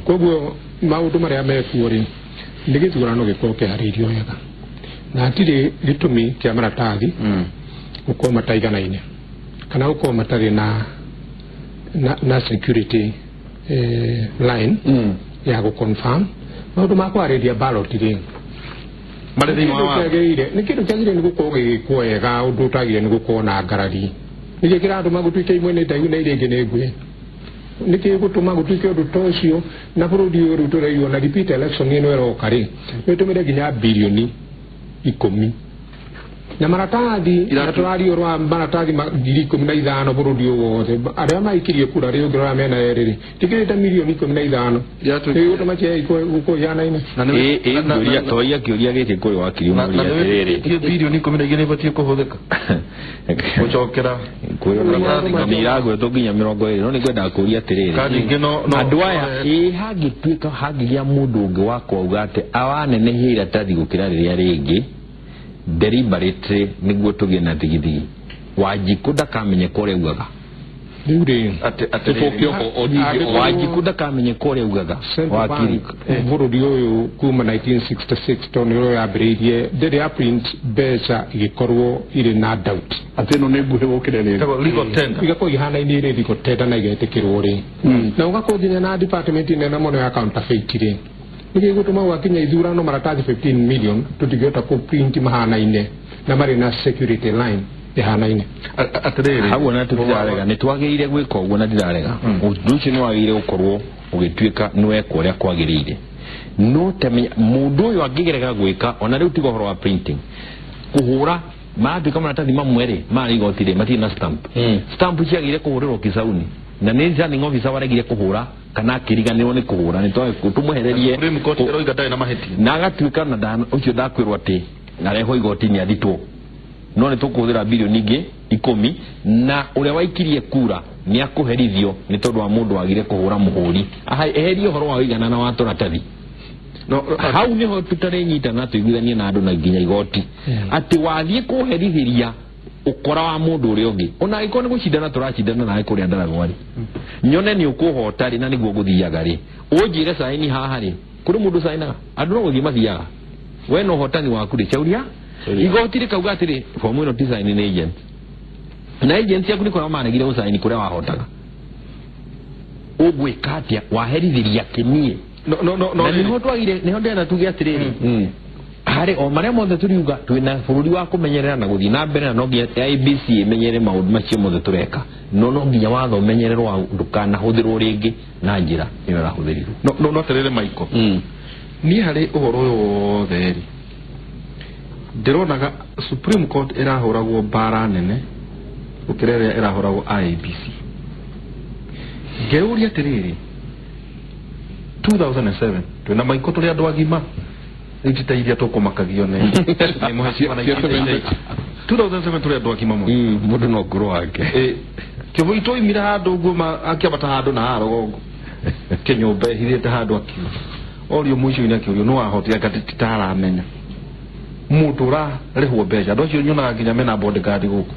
Koguo maũndũ marĩa mekuo rĩ nĩ gĩthurano gĩkorwo kĩharĩirio wega na hatirĩ gĩtũmi kĩa maratathi gũkorwo mataiganaine kana gũkorwo matarĩ na security line ya gũconfirm maũndũ ma kwarĩria ballot rĩ marĩ thĩinĩ wa watho. Nĩ kĩndũ kĩagĩrĩire nĩ gũkorwo gĩgĩkwo wega, ũndũ ũtagĩrĩire nĩ gũkorwo na ngarari. Nĩkĩ kĩratũma gũtuĩke imwe nĩ ndaihu na iria ingĩ nĩ nguhĩ? Nĩkĩ gũtũma gũtuĩke ũndũ ta ũcio? Na bũrũri ũyũ rĩu tũraigua na repeat election ĩno ĩroka rĩ nĩ ĩtũmĩre nginya birioni 10 na maratathi na tũraria ũhoro wa maratathi 15,000 bũrũri ũyũ wothe. Arĩa maikirie kura rĩ ũngĩrora mĩena yerĩ rĩ tikĩrĩte milioni 15 nĩ gũtũma gũkorwo ihanaine. Toia kĩũria gĩkĩ kũrĩ wakiri ũmũria atĩrĩrĩ, birioni 12 ibatiĩ kũhũthĩka gũcokera nĩ iragwetwo nginya 20, no nĩ ngwendaga kũũria atĩrĩrĩ, andũ aya ĩ hangĩtuĩka hangĩgĩa mũndũ ũngĩ wa kwauga atĩ awanenehia iratathi gũkĩra rĩrĩa rĩngĩ deliberately nĩguo tũgĩe na thigithigi, Wanjikũ ndakamenye kũrĩa augaga. Rĩu rĩ Wanjikũ ndakamenye kũrĩa augaga. Wakiri bũrũri ũyũ kuma 1966 tondũ nĩrĩo yambĩrĩirie ndĩrĩ ya print mbeca igĩkorwo irĩ na doubt atĩ ĩno nĩ nguhĩ gũkĩra ĩrĩa igakorwo ihanaine ĩrĩ legal tender na igetĩkĩrwo rĩ, na ũgakorwo nginya na department nene mũno ya counterfeit rĩ, nĩkĩ gũtũma gwakinya ithurano maratathi 15 million tũtingĩhota kũ print mahanaine na marĩ na security line? Ihanaine atiriri hau ona tutirarega ni twagirire gwika uguo na ndirarega undu ucio ni wagirire gukorwo ugituika ni wekwo uria kwagirire no temenya mundu uyu angigerega gwika ona riu tiga uhoro wa printing kuhura maratuika maratathi mamwe ri mari igoti ri matirĩ na stamp stamp ciagire kuhurirwo Kisauni na ni returning officer waregire kuhura kana akiriganirwo ni kuhura ni tumuhererie Supreme Court iroiga ndarĩ na mahĩtia na agatuika na ucio ndakwirwo ati arehwo igoti-inĩ athitwo no nĩ tũkũhũthĩra bilioni ingĩ 10 na ũrĩa waikirie kura nĩ akũherithio nĩ tondũ wa mũndũ wagire kũhũra mũhũri eherie ũhoro wa ũiganana wa tũratathi no hau nĩho tũtarĩnyitana tũiguithanie na andũ na nginya igoti atĩ wathiĩ kũherithĩria ũkora wa mũndũ ũrĩa ũngĩ ona angĩkorwo nĩ gũcindana tũracindana nawe kũrĩa ndaragwa rĩ nyone nĩ ũkũhota rĩ na nĩguo gũthiaga rĩ ũnjĩre caini haha rĩ kũrĩ mũndũ cainaga andũ no gũthiĩ mathiaga we na ũhotani waku rĩ cauria igoti rĩkauga atĩrĩ fomu ĩno ti sign nĩ agent na agent yaku nĩ kũrĩa maregire gũcaini kũrĩa wahotaga ũgwĩka atĩa waherithĩria kĩniĩ no no no na nĩho twagire nĩho ndĩrenda tuge atĩrĩrĩ harĩ o marĩa mothe tũriuga twĩna bũrũri wa kũmenyerera na gũthiĩ na mbere na no nginya IEBC ĩmenyere maũndũ macio mothe tũreka no no nginya watho ũmenyererwo wa ndũkanahũthĩrwo rĩngĩ na njĩra ĩyo ĩrahũthĩrirwo no no no atĩrĩrĩ Michael niĩ harĩ ũhoro ũyũ wothe rĩ ndĩronaga Supreme Court ĩrahũragwo mbara nene gũkĩra ĩrĩa ĩrahũragwo IEBC ngeyũria atĩrĩrĩ 2007 twĩna Michael tũrĩ andũ agima rĩu ti ta iria tũkũmakagio nĩ mũhecima na 2007 tũrĩ andũ agima mũno mũndũ no ngũrũ wake kĩbũi twaimire handũ ũguo akĩambata handũ na haha rũgongo kĩnyũmba ĩhithĩte handũ akiuga orio mũico-inĩ akĩũrio nĩ wahotire anga titaramenya mũndũ ũrarĩhwo mbeca andũ acio nyonaga nginya mena bodyguard gũkũ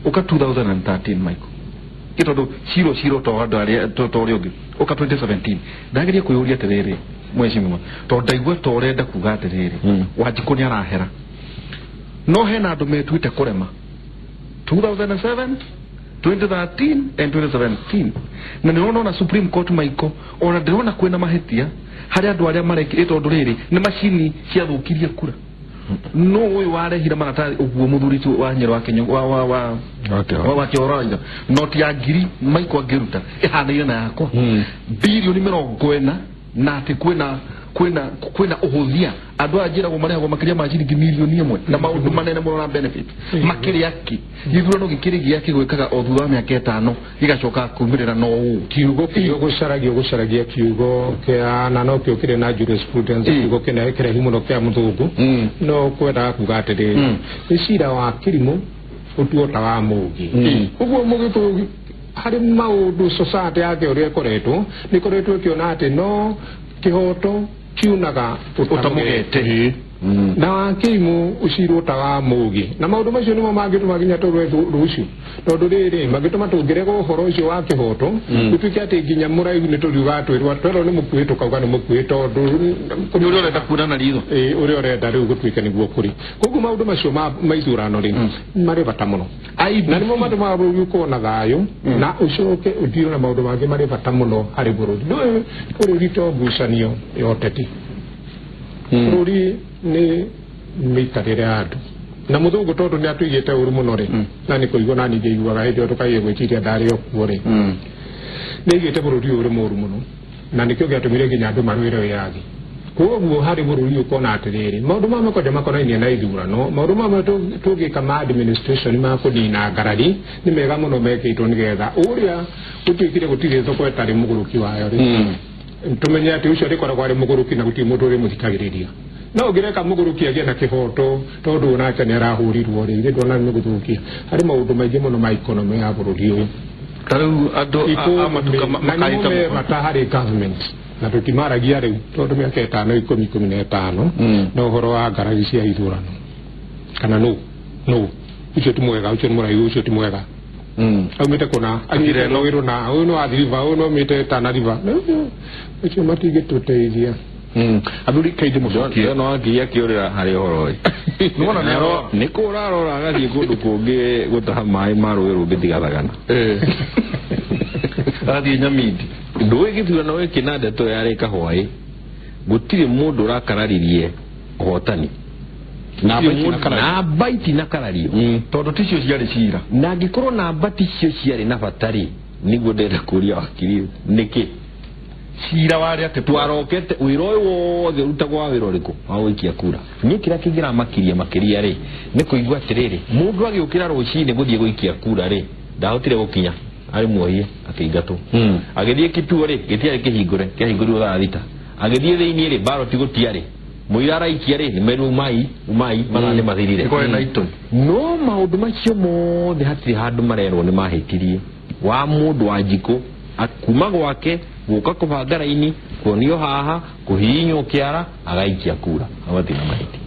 ũka 2013 Michael ĩ tondũ ciro ciro to andũ arĩa to ũrĩa ũngĩ ũka 2017 ndageria kwĩyũria atĩrĩrĩ mheshimiwa tondũ ndaigua ta ũrenda kuga atĩrĩrĩ Wanjikũ nĩ arahera no hena andũ metuĩte kũrema 2007 2013 and 2017 na nĩ ũrona Supreme Court Michael ona ndĩrona kwĩna mahĩtia harĩ andũ arĩa mareki tondũ rĩrĩ nĩ macini ciathũkirie kura no ũyũ warehire maratathi ũguo mũthuri ti wa Nyero wa Kenya wa wa wa wa Kĩhoro noti ya ngiri Michael angĩruta ĩhanaine na yakwa bilioni 40 na atĩ kwĩna ũhũthia andũ aya njĩragwo marĩhagwo makĩria ma ciringi milioni 1 na maũndũ manene mũno na benefit makĩrĩa kĩ gĩthurano gĩkĩrĩ gĩake gwĩkaga o thutha wa mĩaka 5 gĩgacoka kumĩrĩra no ũũ kiugo kiugo gũcaragia kiugo kĩa na no kĩo kĩrĩ na jurisprudence kiugo kĩna kĩraihu mũno kĩa mũthũngũ no kwendaga kuga atĩrĩrĩ nĩ cira wa kĩrimũ ũtuo ta wa mũũgĩ ũguo mũgĩkũyũ harĩ maũndũ society yake ũrĩa ĩkoretwo nĩ ĩkoretwo ĩkĩona atĩ no kĩhoto kiunaga ũtamũgete na wakĩrimũ ũcirwo ta wa mũũgĩ na maũndũ macio nĩmo mangĩtũma nginya tũrwe rũciũ tondũ rĩrĩ mangĩtũma tũngĩrega ũhoro ũcio wa kĩhoto gũtuĩke atĩ nginya mũraihu nĩ tũriuga twĩrwo twerwo nĩ mũkuhĩ tũkauga nĩ mũkuhĩ tondũ nĩ ũrĩa ũrenda kuona na ritho ũrĩa ũrenda rĩu gũtuĩke nĩguo kũrĩ koguo maũndũ macio ma ithurano rĩ marĩ bata mũno na nĩmo matũmaga bũrũri ũkorwo na thayũ na ũcoke ũthiĩ na maũndũ mangĩ marĩ bata mũno harĩ bũrũri ndũĩ bũrũri to ngucanio ya ũteti bũrũri nĩ mĩikarĩre ya andũ na mũthũngũ tondũ nĩ atũigĩte ũru mũno rĩ na nĩ kũigua na ningĩ iguaga hĩndĩ ĩyo tũkaige gwĩciria ndarĩ o kuo rĩ nĩ aigĩte bũrũri ũyũ ũrĩ mũũru mũno na nĩkĩo gĩatũmire nginya andũ marũĩre wĩyathi koguo harĩ bũrũri ũkona atĩrĩrĩ maũndũ mamwe kwanja makonainie na ithurano maũndũ mamwe tũngĩka ma administration ma kũnina ngarari nĩ mega mũno mekĩtwo nĩgetha ũrĩa gũtuĩkire gũtirĩ thoko ĩtarĩ mũgũrũki wayo rĩ tumenye atĩ ũcio rĩkoragwo arĩ mũgũrũki na gũtirĩ mũndũ ũrĩmũthikagĩrĩria no ũngĩreka mũgũrũki agĩe na kĩhoto tondũ onake nĩ arahũrirwo rĩ ithe ndona nĩ gũthũkia harĩ maũndũ maingĩ mũno ma economy ya bũrũri ũyũ ta rĩu andũ a matuka makaita me bata harĩ government na tũtimaragia rĩu tondũ mĩaka 5 10 15 na ũhoro wa ngarari cia ithurano kana nũ ũcio ti mwega ũcio nĩ mũraihu ũcio ti mwega aumĩte kũna anyite wĩrwo na ũyũ no Athi River ũyũ no aumĩte Tana River ũcio matingĩtũteithia athuri kainde mũcokie no anginya kĩũrĩra harĩ ũhoro ũyũ nĩwona nĩ arora nĩ kũra arora agathiĩ kũndũ kũngĩ gũtaha maĩ ma rũĩ rũngĩ tigathagana agathiĩ Nyamindi ndũĩ gĩthurano gĩkĩ na ndeto yarĩ kahwaĩ gũtirĩ mũndũ ũrakararirie ũhotani Namba itinakarario tondu ticio ciarĩ cira. Na angĩkorwo namba ticio ciarĩ na bata rĩ, nĩguo ndĩrenda kũria wakiri nĩkĩ cira warĩ atĩ twarokete wĩra ũyũ wothe ũrutagwo wa wĩra ũrĩkũ wa gũikia kura. Niĩ kĩrĩa kĩngĩramakiria makĩria rĩ nĩ kũigua atĩrĩrĩ, mũndũ agĩũkĩra rũcinĩ gũthiĩ gũikia kura rĩ, ndahotire gũkinya, arĩ muohie akĩingatwo. Agĩthiĩ kĩtuo rĩ, gĩtiarĩ kĩhingũre, kĩahingũrirwo thaa 6. Agĩthiĩ thĩinĩ rĩ, baroti gũtiarĩ. Mũira araikia rĩ, nĩmerirwo umai mathaa nĩ mathirire. No maũndũ macio mothe hatirĩ handũ marerwo nĩ mahĩtirie. Wa mũndũ wa njikũ kuma gwake gũka kũbanga raini, kuonio haha, kũhihinywo kĩara, agaikia kura, agatirĩ na mahĩtia.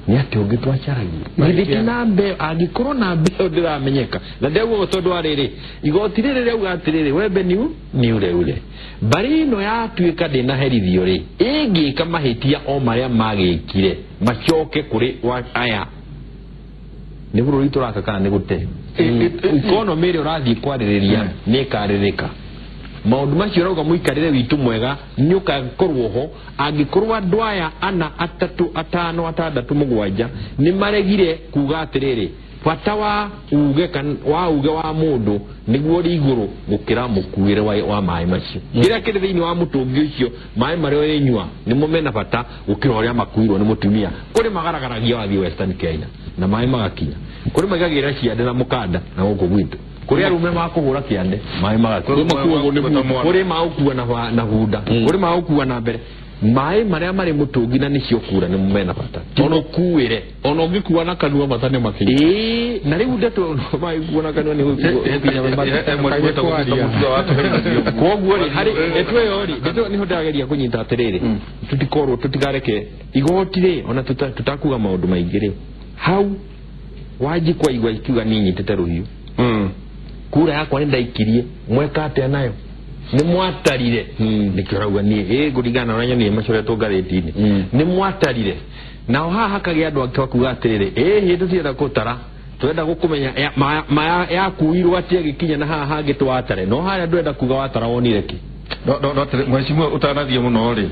Nĩ atĩ ũngĩ twacaragia githĩ ti namba ĩyo, angĩkorwo namba ĩyo ndĩramenyeka na ndĩrauga tondũ wa rĩrĩ, igoti rĩrĩ rĩauga atĩrĩrĩ, wembe ni ure ure. Mbarĩ ĩno yatuĩka ndĩnaherithio rĩ, ĩngĩka mahĩtia o marĩa magĩkire macoke kũrĩ aya, nĩ bũrũri tũraka kana nĩ gũte? Economy ĩrĩa ũrathiĩ kwarĩrĩria nĩ ĩkarĩrĩka. Maũndũ macio ũrauga mũikarĩre witũ mwega nĩ ũgakorwo ho angĩkorwo andũ aya 4, 3, 5, 6, 7 nĩ maregire kuga atĩrĩrĩ, bata wa uge wa mũndũ nĩguo ũrĩ igũrũ gũkĩra mũkuĩre wa maĩ macio. Kĩrĩa kĩrĩ thĩinĩ wa mũtũngi ũcio, maĩ marĩa ũrĩnyua nĩmo mena bata gũkĩra ũrĩa makuirwo nĩ mũtumia. Kũrĩ magaragaragia wathiĩ Western Kenya na maĩ magakinya, kũrĩ maigagĩrĩra ciande na mũkanda na gũkũ gwitũ, kũrĩ arũme makũhũra kĩande maĩ magakinya, kũrĩ magũkua na hunda, kũrĩ magũkua na mbere. Maĩ marĩa marĩ mũtũngi na nĩcio kura nĩmo mena bata, ti mũkuĩre. Ona ũngĩkua na kanua bata nĩ makinya. Ĩĩ, na rĩu ndeto maĩ kuo na kanua nĩ gũkinya. Koguo rĩ, harĩ ndeto ĩyo rĩ, ndeto nĩho ndĩrageria kũnyita atĩrĩrĩ, tũtikorwo tũtikareke igoti rĩ, ona tũtakuga maũndũ maingĩ rĩ, hau Wanjikũ aigua ikiuga niĩ nyitĩte rũhiũ, kura yakwa nĩ ndaikirie, mweka atĩa nayo? Nĩ mwatarire. Nĩkĩo ũrauga niĩ ngũringana na ũrĩa nyonire macoretwo ngathĩti-inĩ, nĩ mwatarire. Nao haha hakagĩa andũ angĩ makuga atĩrĩrĩ, ĩhĩ tũtirenda gũtara, twenda gũkũmenya yakuirwo atĩa ĩgĩkinya na haha hangĩ twatare, no harĩa ndwenda kuga watara wonire kĩ. No mheshimiwa, ũtanathiĩ mũno rĩ,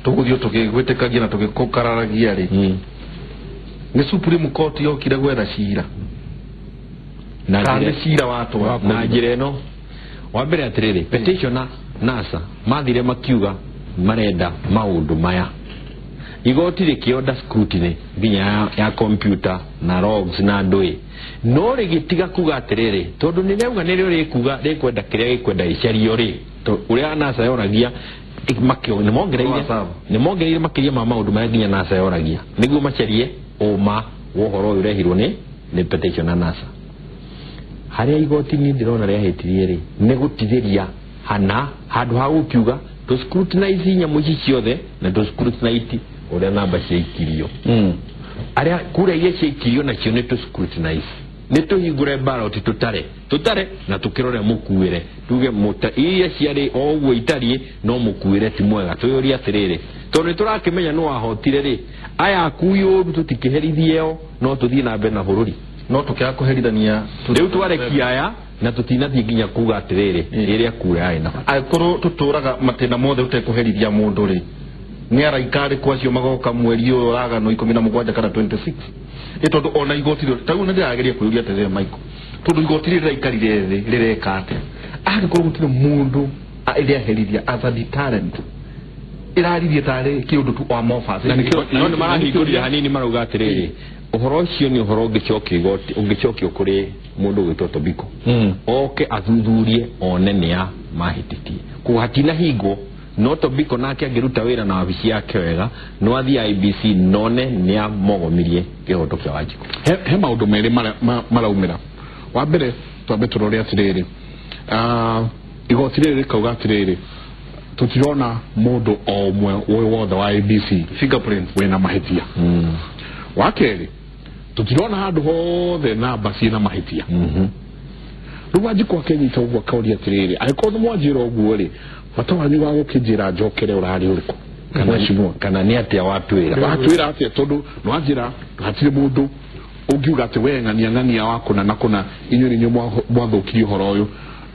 tũgũthiĩ tũgĩgwĩtĩkagia na tũgĩkũkararagia rĩ, nĩ Supreme Court yokire gwetha cira na cira watwa na njĩra ĩno. Wa mbere atĩrĩrĩ, petitioner NASA mathire makiuga marenda maũndũ maya. Igoti rĩkĩonda scrutiny nginya ya computer na logs na ndũĩ, no rĩgĩtiga kuga atĩrĩrĩ, tondũ nĩ rĩauga nĩrĩo rĩkuga rĩkwenda kĩrĩa gĩkwenda gĩcario rĩ, ũrĩa NASA yoragia nĩ mongereire makĩria ma maũndũ marĩa nginya NASA yoragia nĩguo macarie ũma wa ũhoro ũyũ ũrehirwo nĩ petition na NASA. Harĩa igoti niĩ ndĩrona rĩahĩtirie rĩ, nĩ gũtithĩria hana handũ ha gũkiuga tũ scrutinize nyamũ ici ciothe na tũ scrutinize ũrĩa namba ciaikirio. Arĩa kura iria ciaikirio nacio nĩ tũ scrutinize, nĩ tũhingũre ballot tũtare na tũkĩrore mũkuĩre, tuge iria ciarĩ o ũguo itariĩ no mũkuĩre ti mwega. Twĩyũrie atĩrĩrĩ, tondũ nĩ tũrakĩmenya nĩ wahotire rĩ, aya akui ũru tũtikĩherithie o, no tũthiĩ na mbere na bũrũri. No tũkĩaga kũherithania rĩu twarekia aya na tũtinathiĩ nginya kuga atĩrĩrĩ ĩrĩa kura yarĩ na bata. Angĩkorwo tũtũraga matĩna mothe ũtekũherithia mũndũ rĩ, nĩ araika arĩkũ acio magoka mweri ũyũ ũragano 17 kana 26? Ĩ tondũ ona igoti rĩu, ta rĩu nĩ ndĩrageria kwĩyũria atĩrĩrĩ Michael, tondũ igoti rĩrĩ rĩraikarire thĩ rĩreka atĩa? Angĩkorwo gũtirĩ mũndũ ĩrĩaherithia as a deterrent, ĩraririe tarĩ kĩũndũ tu amorphous. No nĩ marahingũrire hanini marauga atĩrĩrĩ, ũhoro ũcio nĩ ũhoro ũngĩcokio igoti, ũngĩcokio kũrĩ mũndũ ũgwĩtwo Tobiko, oke athuthurie one nĩa mahĩtĩtie. Koguo hatinahingwo, no Tobiko nake angĩruta wĩra na wabici yake wega, no athiĩ IBC none nĩa mogomirie kĩhoto kĩa Wanjikũ. He maũndũ merĩ maraumĩra. Wa mbere twambe tũrore atĩrĩrĩ, igoti rĩrĩ rĩkauga atĩrĩrĩ, tũtirona mũndũ o ũmwe wothe wa ABC fingerprint wĩna mahĩtia. Wa kerĩ, tũtirona handũ hothe namba ciĩna mahĩtia. Rĩu Wanjikũ akĩnyita ũguo akauria atĩrĩrĩ, angĩkorwo nĩ mwanjĩra ũguo rĩ, bata wanyu wa gũkĩnjĩra njokere ũrarĩ ũrĩkũ? Kana nĩ atĩa watwĩra? Watwĩra atĩa? Tondũ nĩwanjĩra hatirĩ mũndũ ũngiuga atĩ we ng'ania ng'ania wa kũna na kũna, inyuĩ nĩ inyuĩ mwathũkirie ũhoro ũyũ,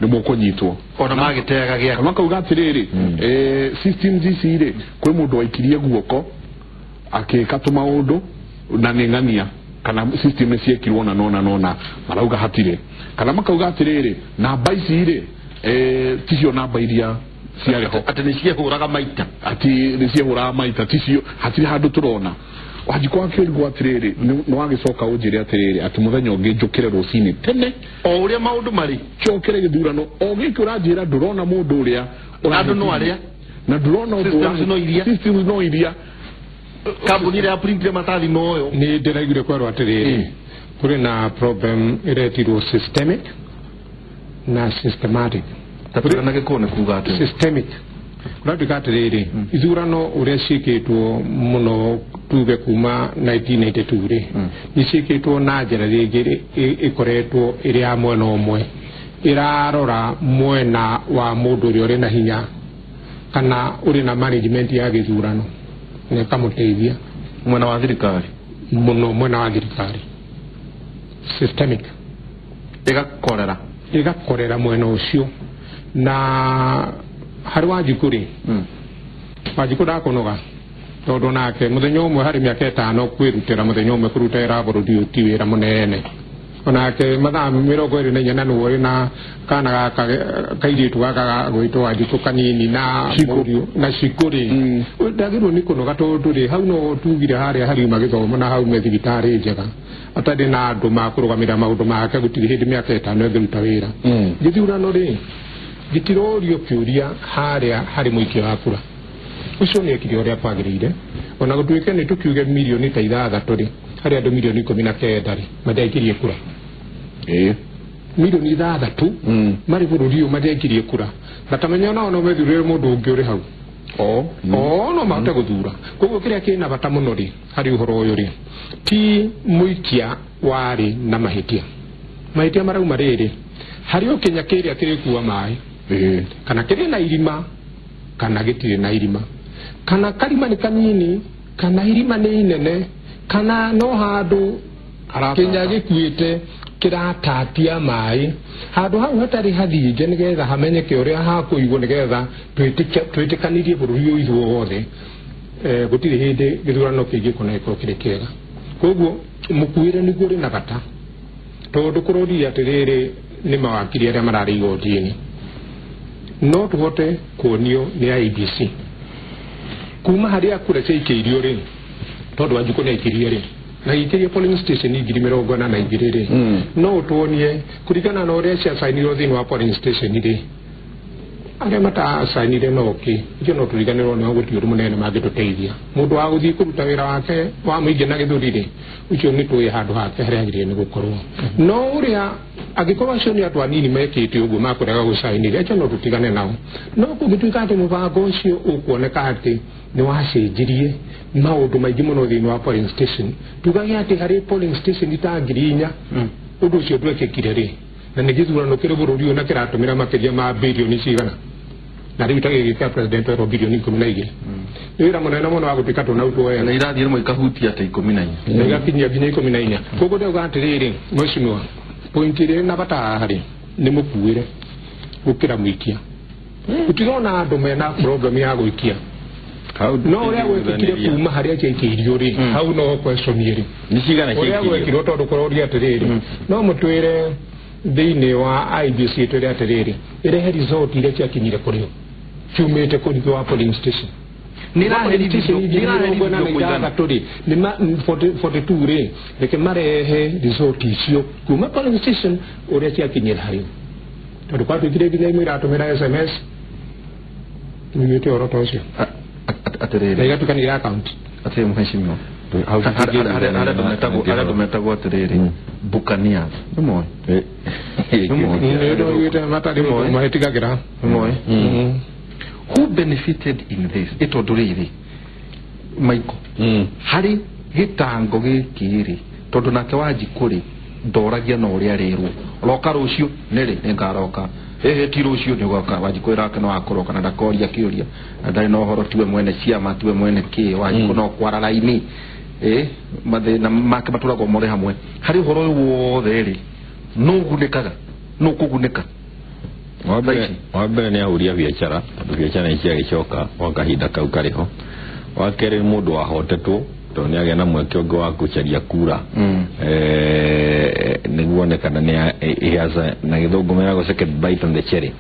nĩ mũkũnyitwo. Ona magĩteaga gĩake. Makauga atĩrĩrĩ, systems ici rĩ, kwĩ mũndũ waikirie guoko akĩka tũmaũndũ na nĩ ng'ania kana system nĩ ciekirwo na nona nona marauga hatirĩ kana makauga atĩrĩrĩ namba ici rĩ ticio namba iria ciarĩ ho atĩ nĩ ciehũraga maita atĩ nĩ ciehũraga maita ticio hatirĩ handũ tũrona Wanjikũ akĩrigwo atĩrĩrĩ nĩ wagĩcoka ũnjĩre atĩrĩrĩ atĩ mũthenya ũngĩ njũkĩre rũcinĩ tene o ũrĩa maũndũ marĩ njokere gĩthurano o gĩkĩ ũranjĩra ndũrona mũndũ ũrĩa andũ no arĩa na ndũrona ũndũ systems no iria systems no iria kambuni ĩrĩa ya printire matathi noyo nĩ ndĩraiguire kwerwo atĩrĩrĩ kũrĩ na problem ĩretirwo systemic na systematic tatũrana gĩkũũ nĩ kuga atĩ systemic kũratuĩka atĩrĩrĩ ithurano ũrĩa ciĩkĩtwo mũno tuge kuma 1992 rĩ nĩ ciĩkĩtwo na njĩra rĩngĩ ĩkoretwo ĩrĩ ya mwena ũmwe ĩrarora mwena wa mũndũ ũrĩa ũrĩ na hinya kana ũrĩ na management ya gĩthurano na ĩkamũteithia mwena wa thirikari mũno mwena wa thirikari systemic ĩgakorera mwena ũcio na harĩ Wanjikũ rĩ Wanjikũ ndakonoga tondũ nake mũthenya ũmwe harĩ mĩaka ĩtano kwĩrutĩra mũthenya ũmwe kũruta wĩra bũrũri ũyũ ti wĩra mũnene onake mathaa 24 na nĩwe ũrĩ na kana gaka kairĩtu gaka gagwĩtwo Wanjikũ kanini na mũriũ na Cikũ rĩ ndagĩrĩirwo nĩ kũnoga tondũ rĩ hau no tugire harĩa hariuma gĩthomo na haume thibitarĩ njega atarĩ na andũ makũrũgamĩrĩra maũndũ make gũtirĩ hĩndĩ mĩaka ĩtano ĩngĩruta wĩra gĩthurano rĩ gĩtirorio kĩũria harĩa harĩ mũikia wa kura ũcio nĩ ekire ũrĩa kwagĩrĩire ona gũtuĩke nĩ tũkiuge mirioni ta 6 rĩ harĩ andũ mirioni 19 rĩ matiaikirie kura mirioni 6 marĩ bũrũri ũyũ matiaikirie kura na tamenya nao no methurĩre mũndũ ũngĩ ũrĩ hau o no mahote gũthura koguo kĩrĩa kĩna bata mũno rĩ harĩ ũhoro ũyũ rĩ ti mũikia warĩ na mahĩtia mahĩtia marauma rĩrĩ harĩ o kĩnya kĩrĩa kĩrĩkua maĩ kana kĩrĩ na irima kana gĩtirĩ na irima kana karima nĩ kanini kana irima nĩ inene kana no handũ kĩnya gĩkuĩte kĩratatia maĩ handũ hau hatarĩ hathinge nĩgetha hamenyeke ũrĩa hakũigwo nĩgetha twĩtĩkanirie bũrũri ũyũ ithuothe gũtirĩ hĩndĩ gĩthurano kĩngĩkorwo na gĩkorwo kĩrĩ kĩega koguo mũkuĩre nĩguo ũrĩ na bata tondũ kũrorire atĩrĩrĩ nĩ mawakiri arĩa mararĩ igoti-inĩ no tũhote kuonio nĩ IEBC kuma harĩa kura ciaikĩirio rĩ tondũ Wanjikũ nĩ aikirie rĩ na gĩikĩrie polling station 42 rĩ no ũtuonie kũringana na ũrĩa ciacainirwo thĩinĩ wa polling station rĩ arĩa matacainire no kĩ icio no tũriganĩrwo nĩo gũtirĩ ũndũ mũnene mangĩtũteithia mũndũ wa gũthiĩ kũruta wĩra wake wa mũingĩ na gĩthũri rĩ ũcio nĩ tũĩ handũ hake harĩa agĩrĩire nĩ gũkorwo no ũrĩa angĩkorwo acio nĩ andũ anini mekĩte ũguo makũrega gũcainire acio no tũtigane nao no kũngĩtuĩka atĩ mũbango ũcio ũkuoneka atĩ nĩ wacenjirie maũndũ maingĩ mũno thĩinĩ wa polling station tugage atĩ harĩ polling station ta 4,000 ũndũ ũcio ndwekĩkire rĩ na nĩ gĩthurano kĩrĩ bũrũri ũyũ na kĩratũmĩra makĩria ma birioni cigana na rĩu ta gĩkĩ kĩa president werwo birioni 12 nĩ wĩra mũnene mũno wa gũtuĩka tũnautuoya na irathiĩ rĩmwe ikahutia ta 14 na igakinyia nginya 14 koguo ndauga atĩrĩrĩ mheshimiwa point ĩrĩa ĩna bata haha rĩ nĩ mũkuĩre gũkĩra mũikia gũtirona andũ mena problem ya gũikia no ũrĩa gwekĩkire kuma harĩa ciaikĩirio rĩ hau no question rĩ nĩ cigana ũrĩa ciaikĩirio gwekirwo tondũ kũroria atĩrĩrĩ no mũtwĩre thĩinĩ wa IEBC twĩre atĩrĩrĩ ĩrehe result iria ciakinyire kũrĩ o ciumĩte kũrĩ wa polling station nĩ iraherithio kũigana 42 rĩ reke marehe result icio kuma polling station ũrĩa ciakinyĩra harĩ tondũ kwatuĩkire nginya imwe iratũmĩra SMS nĩiguĩte ũhoro ta ũcio atĩrĩrĩ na igatukanĩra account atĩrĩ mheshimiwa harĩa andũ metagwo atĩrĩrĩ buccaneers nĩ moĩ nĩũiguĩte matarĩ mahĩtigagĩra nĩ moĩ who benefited in this ĩtondũ rĩrĩ Michael harĩ gĩtango gĩkĩ rĩ tondũ nake Wanjikũ rĩ ndoragia na ũrĩa arĩrwo roka rũciũ nĩrĩ nĩngaroka ĩhĩ ti rũciũ nĩũgoka Wanjikũ ĩrake no akũroka na ndakoria kĩũria na ndarĩ na ũhoro tiwe mwene ciama tiwe mwene kĩ Wanjikũ no kwara raini mathĩna make matũragwo more hamwe harĩ ũhoro ũyũ wothe rĩ nũ ũgunĩkaga nũ ũkũgunĩka wa mbere nĩ ahuria biacara tondũ biacara nĩ ciagĩcoka gwa kahinda kau karĩ ho wa kerĩ nĩ mũndũ wahotetwo Tondũ nĩ agĩa na mweke ũngĩ wa gũcaria kura nĩguo onekana nĩ he has na gĩthũngũ meragwo second bite on the cherry.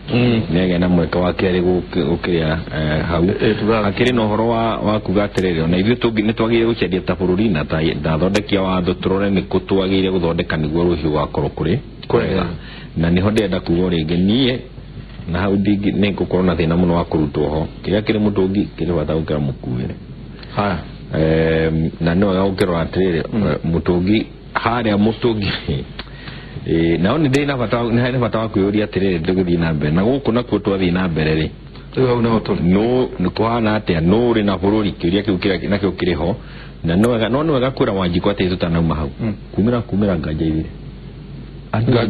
Nĩ agĩa na mweke wa kerĩ gũkĩrĩa hau. Akĩrĩ na ũhoro wa kuga atĩrĩrĩ, ona ithuĩ nĩ twagĩrĩire gũcaria ta bũrũri na ta athondeki a watho tũrore nĩ kũ twagĩrĩire gũthondeka nĩguo rũciũ gũgakorwo kũrĩ kwega. Na nĩho ndĩrenda kuga o rĩngĩ niĩ na hau nĩ ngũkorwo na thĩna mũno wa kũrutwo ho. Kĩrĩa kĩrĩ mũtũngi kĩrĩ bata gũkĩra mũkuĩre. Haya. Na nĩ wega gũkĩrora atĩrĩrĩ mũtũngi harĩa mũtũngi nao nĩ ndĩ na bata nĩ harĩ bata wa kwĩyũria atĩrĩrĩ tũgĩthiĩ na mbere na gũkũ nakuo twathiĩ na mbere rĩ rĩu hau nĩho tũrĩ no nĩ kũhana atĩa no ũrĩ na bũrũri kĩũria kĩu kĩrĩa nakĩo kĩrĩ ho na no wega no nĩ wega kwĩra Wanjikũ atĩ tũtanauma hau kumĩra nganja ithire andũ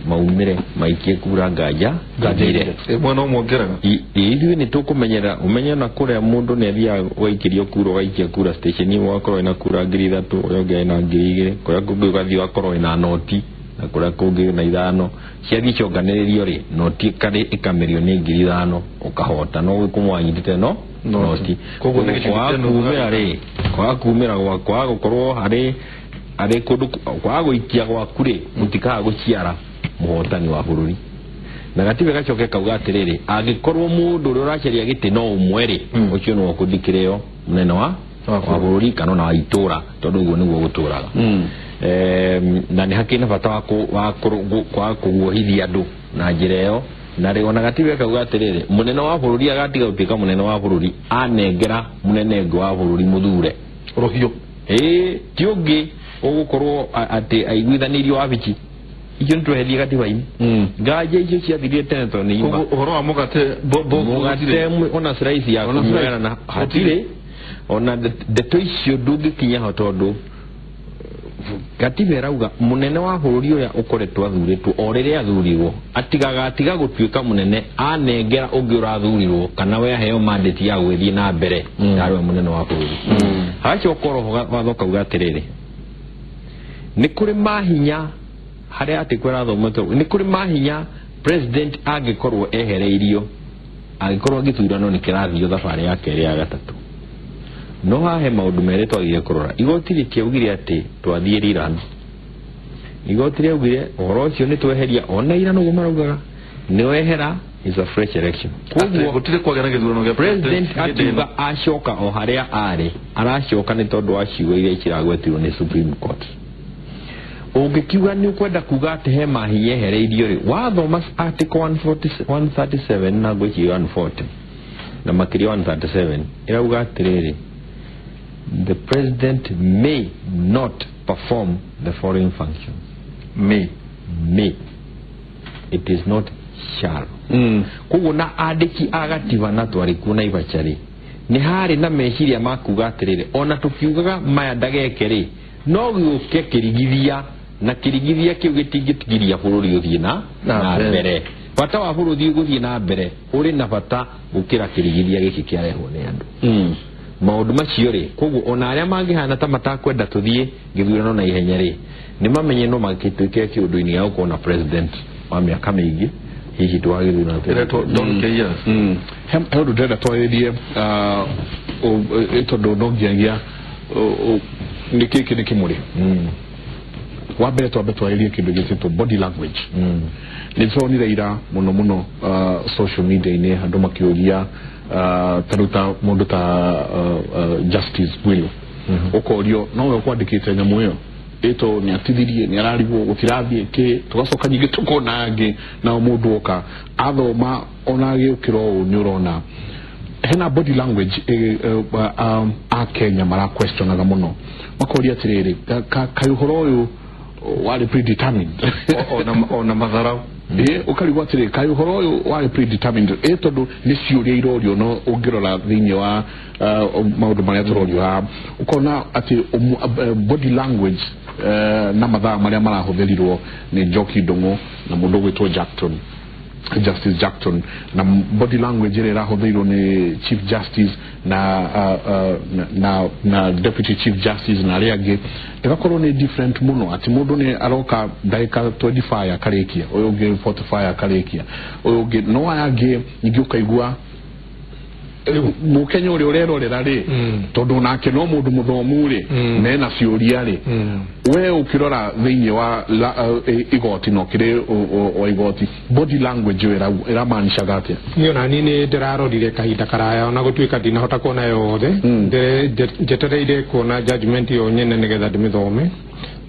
maumire maikie kura nganja ithire mwana ũmwe ongeraga ithuĩ nĩ tũkũmenyera ũmenye na kũrĩa mũndũ nĩ athiaga ũgaikĩrio kura ũgaikia kura station ĩmwe ũgakorwo ĩna kura 3,000 ũrĩa ũngĩ ena 2,000 kũrĩa kũngĩ ũgathiĩ ũgakorwo ĩna noti na kũrĩa kũngĩ na 5 ciathiĩ cionganĩrĩrio rĩ noti ĩkamĩrio nĩ 5,000 ũkahota no gwĩkũmwe wanyitĩte no noti koguo nĩ gĩcunjĩ kumĩra rĩ kwaga kumĩra kwaga gũkorwo harĩ kũndũ kwaga gũikia gwaku rĩ gũtikaga gũciara mũhotani wa bũrũri na gatiba gacoke kauga atĩrĩrĩ angĩkorwo mũndũ ũrĩa ũracaria gĩtĩ no ũmwe rĩ ũcio nĩwe ũkũthikĩrĩo mũnene wa bũrũri kana ona wa itũra tondũ ũguo nĩguo gũtũraga. Na nĩ hakĩrĩ na bata wa kũguohithia andũ na njĩra ĩyo na rĩ ona gatiba kauga atĩrĩrĩ mũnene wa bũrũri agatiga gũtuĩka mũnene wa bũrũri anengera mũnene ũngĩ wa bũrũri mũthure rũhiũ ti ũngĩ ũgũkorwo atĩ aiguithanĩirio wabici icio nĩ tweherie gatiba-inĩ nganja icio ciathirire tene tondũ nĩ ima ũhoro wa mũgate ona slice ya kũnyuĩra na hatirĩ ona ndeto icio ndũngĩkinya ho tondũ gatiba ĩrauga mũnene wa bũrũri ũrĩa ũkoretwo athurĩtwo o rĩrĩa athurirwo atiga gũtuĩka mũnene anengera ũngĩ ũrathurirwo kana we aheo mandate ya gũgĩthiĩ na mbere tarĩ we mũnene wa bũrũri. Hagacoka oroho watho kauga atĩrĩrĩ nĩ kũrĩ mahinya harĩa atĩ kwĩrathomwo nĩ kũrĩ mahinya president angĩkorwo ehereirio angĩkorwo gĩthurano nĩ kĩrathio thabarĩ ya kerĩ ya gatatũ no hahe maũndũ merĩ twagĩrĩire kũrora. Igoti rĩtiaugire atĩ twathiĩ rirano, igoti rĩaugire ũhoro ũcio nĩ tweheria ona ira nĩguo maraugaga nĩ wehera is a fresh election. Koguo gũtirĩ kwagĩa na gĩthurano gĩa president atiuga acoka o harĩa arĩ aracoka nĩ tondũ wa ciugo iria ciragwetirwo nĩ Supreme Court. Ũngĩkiuga nĩ ũkwenda kuga atĩ he mahinya ehereirio rĩ wathoma article 137 na ngwĩciria 140 na makĩria 137 ĩrauga atĩrĩrĩ the president may not perform the following functions. May. It is not shall. Koguo na andĩki a gatiba na twarĩ kuo na ibaca rĩ nĩ harĩ na meciria ma kuga atĩrĩrĩ ona tũkiugaga maya ndageke rĩ no gĩũke kĩrigithia na kĩrigithia kĩu gĩtingĩtigiria bũrũri ũthiĩ na mbere. Bata wa bũrũri gũthiĩ na mbere ũrĩ na bata gũkĩra kĩrigithia gĩkĩ kĩarehwo nĩ andũ. Maũndũ macio rĩ koguo ona arĩa mangĩhana ta matakwenda tũthiĩ gĩthurano na ihenya rĩ nĩ mamenye no magĩtuĩke kĩũndũ-inĩ gĩa gũkorwo na president wa mĩaka mĩingĩ hihi twagĩthurano he ũndũ ndĩrenda twarĩrie tondũ no nginyagia nĩ kĩkĩ nĩ kĩmũrĩ wa mbere twambe twarĩrie kĩndũ gĩtĩtwo body language. Nĩ tũronire ira mũno mũno social media-inĩ andũ makĩũria tarĩu ta mũndũ ta Justice Mwilu ũkorio nowe ũkwandĩkĩte nyamũ ĩyo ĩto nĩ atithirie nĩ ararigwo gũtirathiĩ kĩ tũgacoka nyingĩ tũkona angĩ nao mũndũ oka athoma ona agĩũkĩra ũũ nĩ ũrona hena body language a Kenya mara questionaga mũno makoria atĩrĩrĩ kaĩ ũhoro ũyũ warĩ predetermined ona matharau ũkarigwo atĩrĩrĩ kaĩ ũhoro ũyũ warĩ predetermined tondũ nĩ ciũria irorio no ũngĩrora thĩinĩ wa maũndũ marĩa tũrorio haha ũkona atĩ body language na mathaa marĩa marahũthĩrirwo nĩ Njoki Ndung'u na mũndũ ũgwĩtwo Jackton Justice Jackton na body language ĩrĩa ĩrahũthĩirwo nĩ Chief Justice na Deputy Chief Justice na arĩa angĩ ĩgakorwo nĩ different mũno atĩ mũndũ nĩ aroka ndagĩka 25 akarĩkia ũyũ ũngĩ 45 akarĩkia ũyũ ũngĩ no aya angĩ ningĩ ũkaigua Mũkenya ũrĩa ũrerorera rĩ tondũ nake no mũndũ mũthomu rĩ mena ciũria rĩ we ũkĩrora thĩinĩ wa igoti na ũkĩrĩ wa igoti body language ĩyo ĩramaanishaga atĩa? Niĩ ona niĩ nĩ ndĩrarorire kahinda karaya ona gũtuĩka ndinahota kuona yothe, njetereire kuona judgment ĩyo nyene nĩgetha ndĩmĩthome,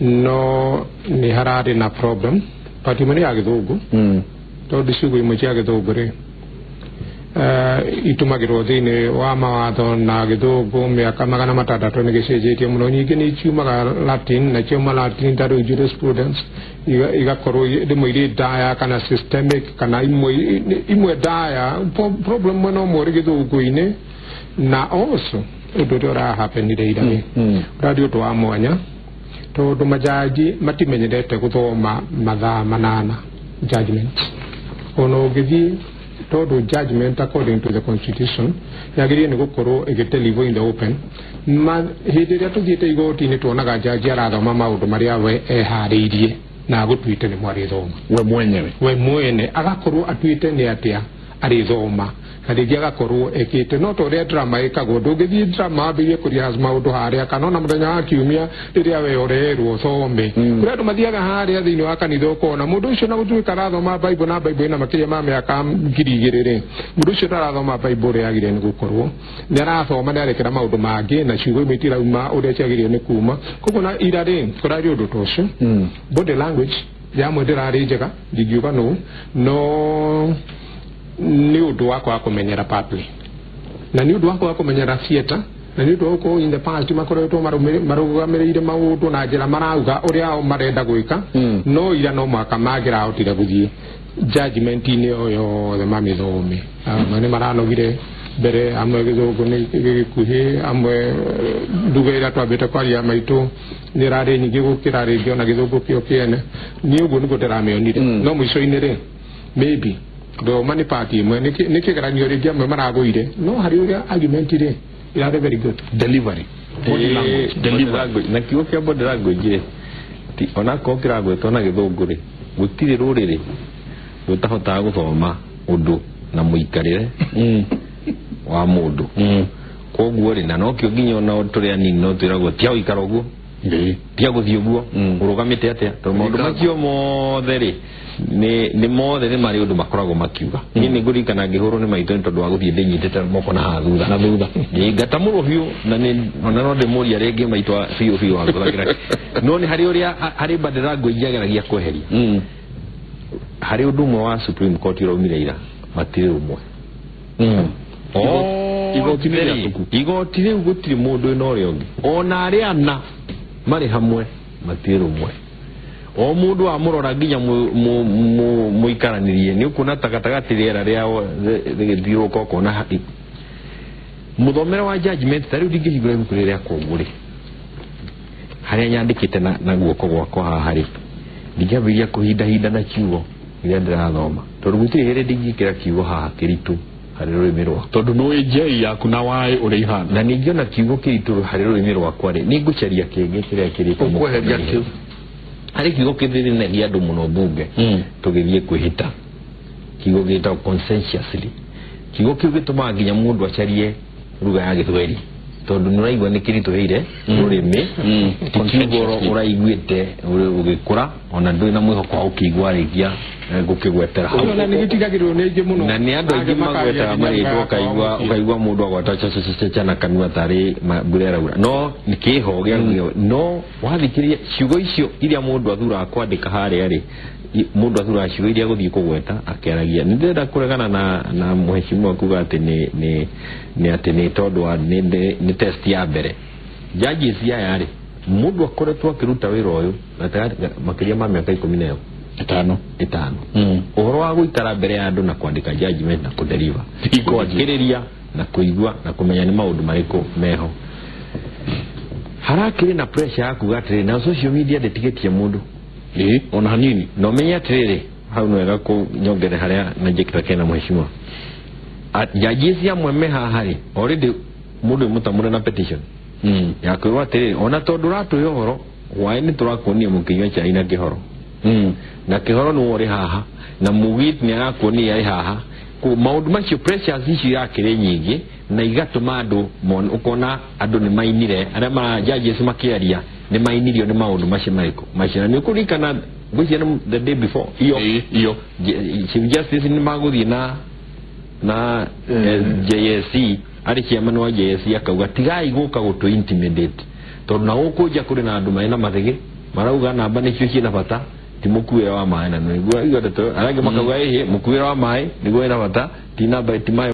no nĩ hararĩ na problem part ĩmwe nĩ ya gĩthũngũ, tondũ ciugo imwe cia gĩthũngũ rĩ itumagĩrwo thĩinĩ wa mawatho na gĩthũngũ mĩaka 600 nĩ gĩcenjetie mũno. Nyingĩ nĩ ciumaga Latin na ciauma Latin ta rĩu jurisprudence igakorwo rĩmwe irĩ ndaya kana systemic kana imwe ndaya. Problem mwena ũmwe ũrĩ gĩthũngũ-inĩ na also ũndũ ũrĩa ũrahapenire ira rĩ ũrarĩ ũndũ wa mwanya tondũ majaji matimenyerete gũthoma mathaa 8 judgment. Ona ũngĩthiĩ tondũ judgment according to the constitution yagĩrĩire nĩ gũkorwo ĩgĩdeliver in the open. Hĩndĩ ĩrĩa tũthiĩte igoti-inĩ tuonaga jaji arathoma maũndũ marĩa we eharĩirie na agũtuĩte nĩ mwarĩthoma we mwenyewe, we mwene agakorwo atuĩte nĩ atĩa arĩthoma na rĩngĩ agakorwo ekĩte no ta ũrĩa drama ĩkagwo. Ndũngĩthiĩ drama wambĩrĩrie kũrehearse maũndũ harĩa kana ona mũthenya wa kiumia rĩrĩa we ũrerwo ũthome. Kũrĩ andũ mathiaga harĩa thĩinĩ wa kanitha ũkona mũndũ ũcio na gũtuĩka arathoma Bible na Bible ĩna makĩria ma mĩaka 2000 rĩ, mũndũ ũcio ndarathoma Bible ũrĩa yagĩrĩire nĩ gũkorwo nĩ arathoma nĩ arekera maũndũ mangĩ na ciugo imwe itirauma ũrĩa ciagĩrĩire nĩ kuma. Koguo na ira rĩ kũrarĩ ũndũ ta ũcio. Body language yamwe ndĩrarĩ njega ndingiuga no no nĩ ũndũ wa kwaga kũmenyera partly na nĩ ũndũ wa kwaga kũmenyera theatre na nĩ ũndũ wa gũkorwo in the past makoretwo marũgamĩrĩire maũndũ na njĩra marauga ũrĩa o marenda gwĩka, no ira no mwaka mangĩrahotire gũthiĩ judgment-inĩ o yothe mamĩthome. Amwe nĩ maranogire mbere, amwe gĩthũngũ nĩ gĩkuhĩ, amwe nduga ĩrĩa twambĩte kwaria maitũ nĩ ĩrarĩ nyingĩ gũkĩra rĩngĩ ona gĩthũngũ kĩo kĩene. Niĩ ũguo nĩguo ndĩramĩonire, no mũico-inĩ rĩ maybe thoma nĩ part ĩmwe nĩ kĩgeranio rĩngĩ amwe maragũire, no harĩ ũrĩa argument rĩ ĩrarĩ very good delivery body language delivery. Na kiugo kĩa body language rĩ onakorwo kĩragwetwo na gĩthũngũ rĩ gũtirĩ rũrĩrĩ rũtahotaga gũthoma ũndũ na mũikarĩre wa mũndũ. Koguo rĩ na nokĩo nginya ona tũrĩ anini no twĩragwo tia gũikara ũguo, tia gũthiĩ ũguo, ũrũgamĩte atĩa, tondũ maũndũ macio mothe rĩ nĩ mothe nĩ marĩ ũndũ makoragwo makiuga. Niĩ nĩ ngũririkana ngĩhũrwo nĩ maitũ nĩ tondũ wa gũthiĩ ndĩnyitĩte moko na haha thutha na thutha ngatamũrwo biũ na ona no ndĩmũria rĩngĩ maitũ biũ biũ wangũthagĩra, no nĩ harĩ ũrĩa harĩ body language ageragia kweheria. Harĩ ũndũ ũmwe wa Supreme Court ũraumire ira matirĩ ũmwe. Igoti nĩ rĩatũku, igoti rĩu gũtirĩ mũndũ wĩna ũrĩa ũngĩ, ona arĩa ana marĩ hamwe matirĩ ũmwe. O mũndũ amũrora nginya mũikaranĩrie nĩ ũkuona ta gatagatĩ rĩera rĩao rĩgĩthiũrũrũka ũkona mũthomere wa judgment. Ta rĩu ndingĩhingũra ibuku rĩrĩa rĩakwa ũguo rĩ harĩa nyandĩkĩte na guoko gwakwa haha rĩ ndingĩambĩrĩria kũhindahinda na kiugo rĩrĩa ndĩrathoma tondũ gũtirĩ hĩndĩ ndingĩkĩra kiugo haha kĩritũ harĩ rũrĩmĩ rwakwa tondũ nĩũĩ J yaku na Y ũrĩa ihana, na ningĩona kiugo kĩritũ harĩ rũrĩmĩ rwakwa rĩ nĩngũcaria kĩngĩ kĩrĩa kĩrĩ ũkweheria kĩu. Harĩ kiugo kĩthĩnagia andũ mũno mbunge tũgĩthiĩ kwĩhĩta, kiugo gĩtagwo conscientiously. Kiugo kĩu gĩtũmaga nginya mũndũ acarie lugha ya gĩthweri tondũ nĩ ũraigua nĩ kĩritũhĩire rũrĩmĩ, ti kiugo ũraiguĩte ũgĩkũra ona ndũrĩ na mwĩhoko wa ũkĩigua rĩngia gũkĩgwetera hau. Na nĩ gĩtigagĩrwo nĩ aingĩ mũno, na nĩ andũ aingĩ magwetaga marĩtwa ũkaigua mũndũ agwata cha na kanua tarĩ mbura ĩraura, no nĩ kĩho gĩa no wathikĩrĩria ciugo icio iria mũndũ athuraga kwandĩka harĩa rĩ mũndũ athuraga ciugo iria gũthiĩ kũgweta akĩaragia. Nĩ ndĩrenda kũregana na mũheshimiwa kuga atĩ nĩ atĩ nĩ tondũ wa nĩ test ya mbere. Judges aya rĩ mũndũ akoretwo akĩruta wĩra ũyũ makĩria ma mĩaka 15 ĩtano. Ũhoro wa gũikara mbere ya andũ na kwandĩka judgment na kũdeliver, gũthikĩrĩria na kũigua na kũmenya nĩ maũndũ marĩkũ meho. Harakĩrĩ na pressure ya kuga atĩrĩrĩ na social media ndĩtigĩtie mũndũ ona hanini, na ũmenye atĩrĩrĩ hau nĩ wega kũnyongere harĩa na njĩkĩra kena mũheshimiwa. Judges amwe me haha rĩ already mũndũ wĩ mũtamũre na petition ya kwĩrwo atĩrĩrĩ ona tondũ ũratũhe ũhoro hwaĩ nĩ tũrakuonia mũkĩnyua chai na kĩhoro na kĩhoro nĩwe ũrĩ haha na mũgit nĩ arakuonia arĩ haha Maũndũ macio pressures icio irakĩrĩ nyingĩ na igatũma andũ ũkona andũ nĩ mainire arĩa ma judges makĩaria nĩ mainirio nĩ maũndũ macio marĩkũ macio. Na nĩ ũkũririkana ngwĩciria nĩ the day before iyo iyo Chief Justice nĩ magũthiĩ na JSC, arĩ chairman wa JSC, akauga tigai gũka gũtũ intimidate tondũ na gũkũ nja kũrĩ na andũ marĩ na mathĩgĩ marauga namba nĩcio ciĩna bata, ti mũkuĩre wa maĩ. Na nĩguo igua ndeto arĩa angĩ makauga ĩhĩ mũkuĩre wa maĩ nĩguo wĩna bata, ti namba, ti maĩ.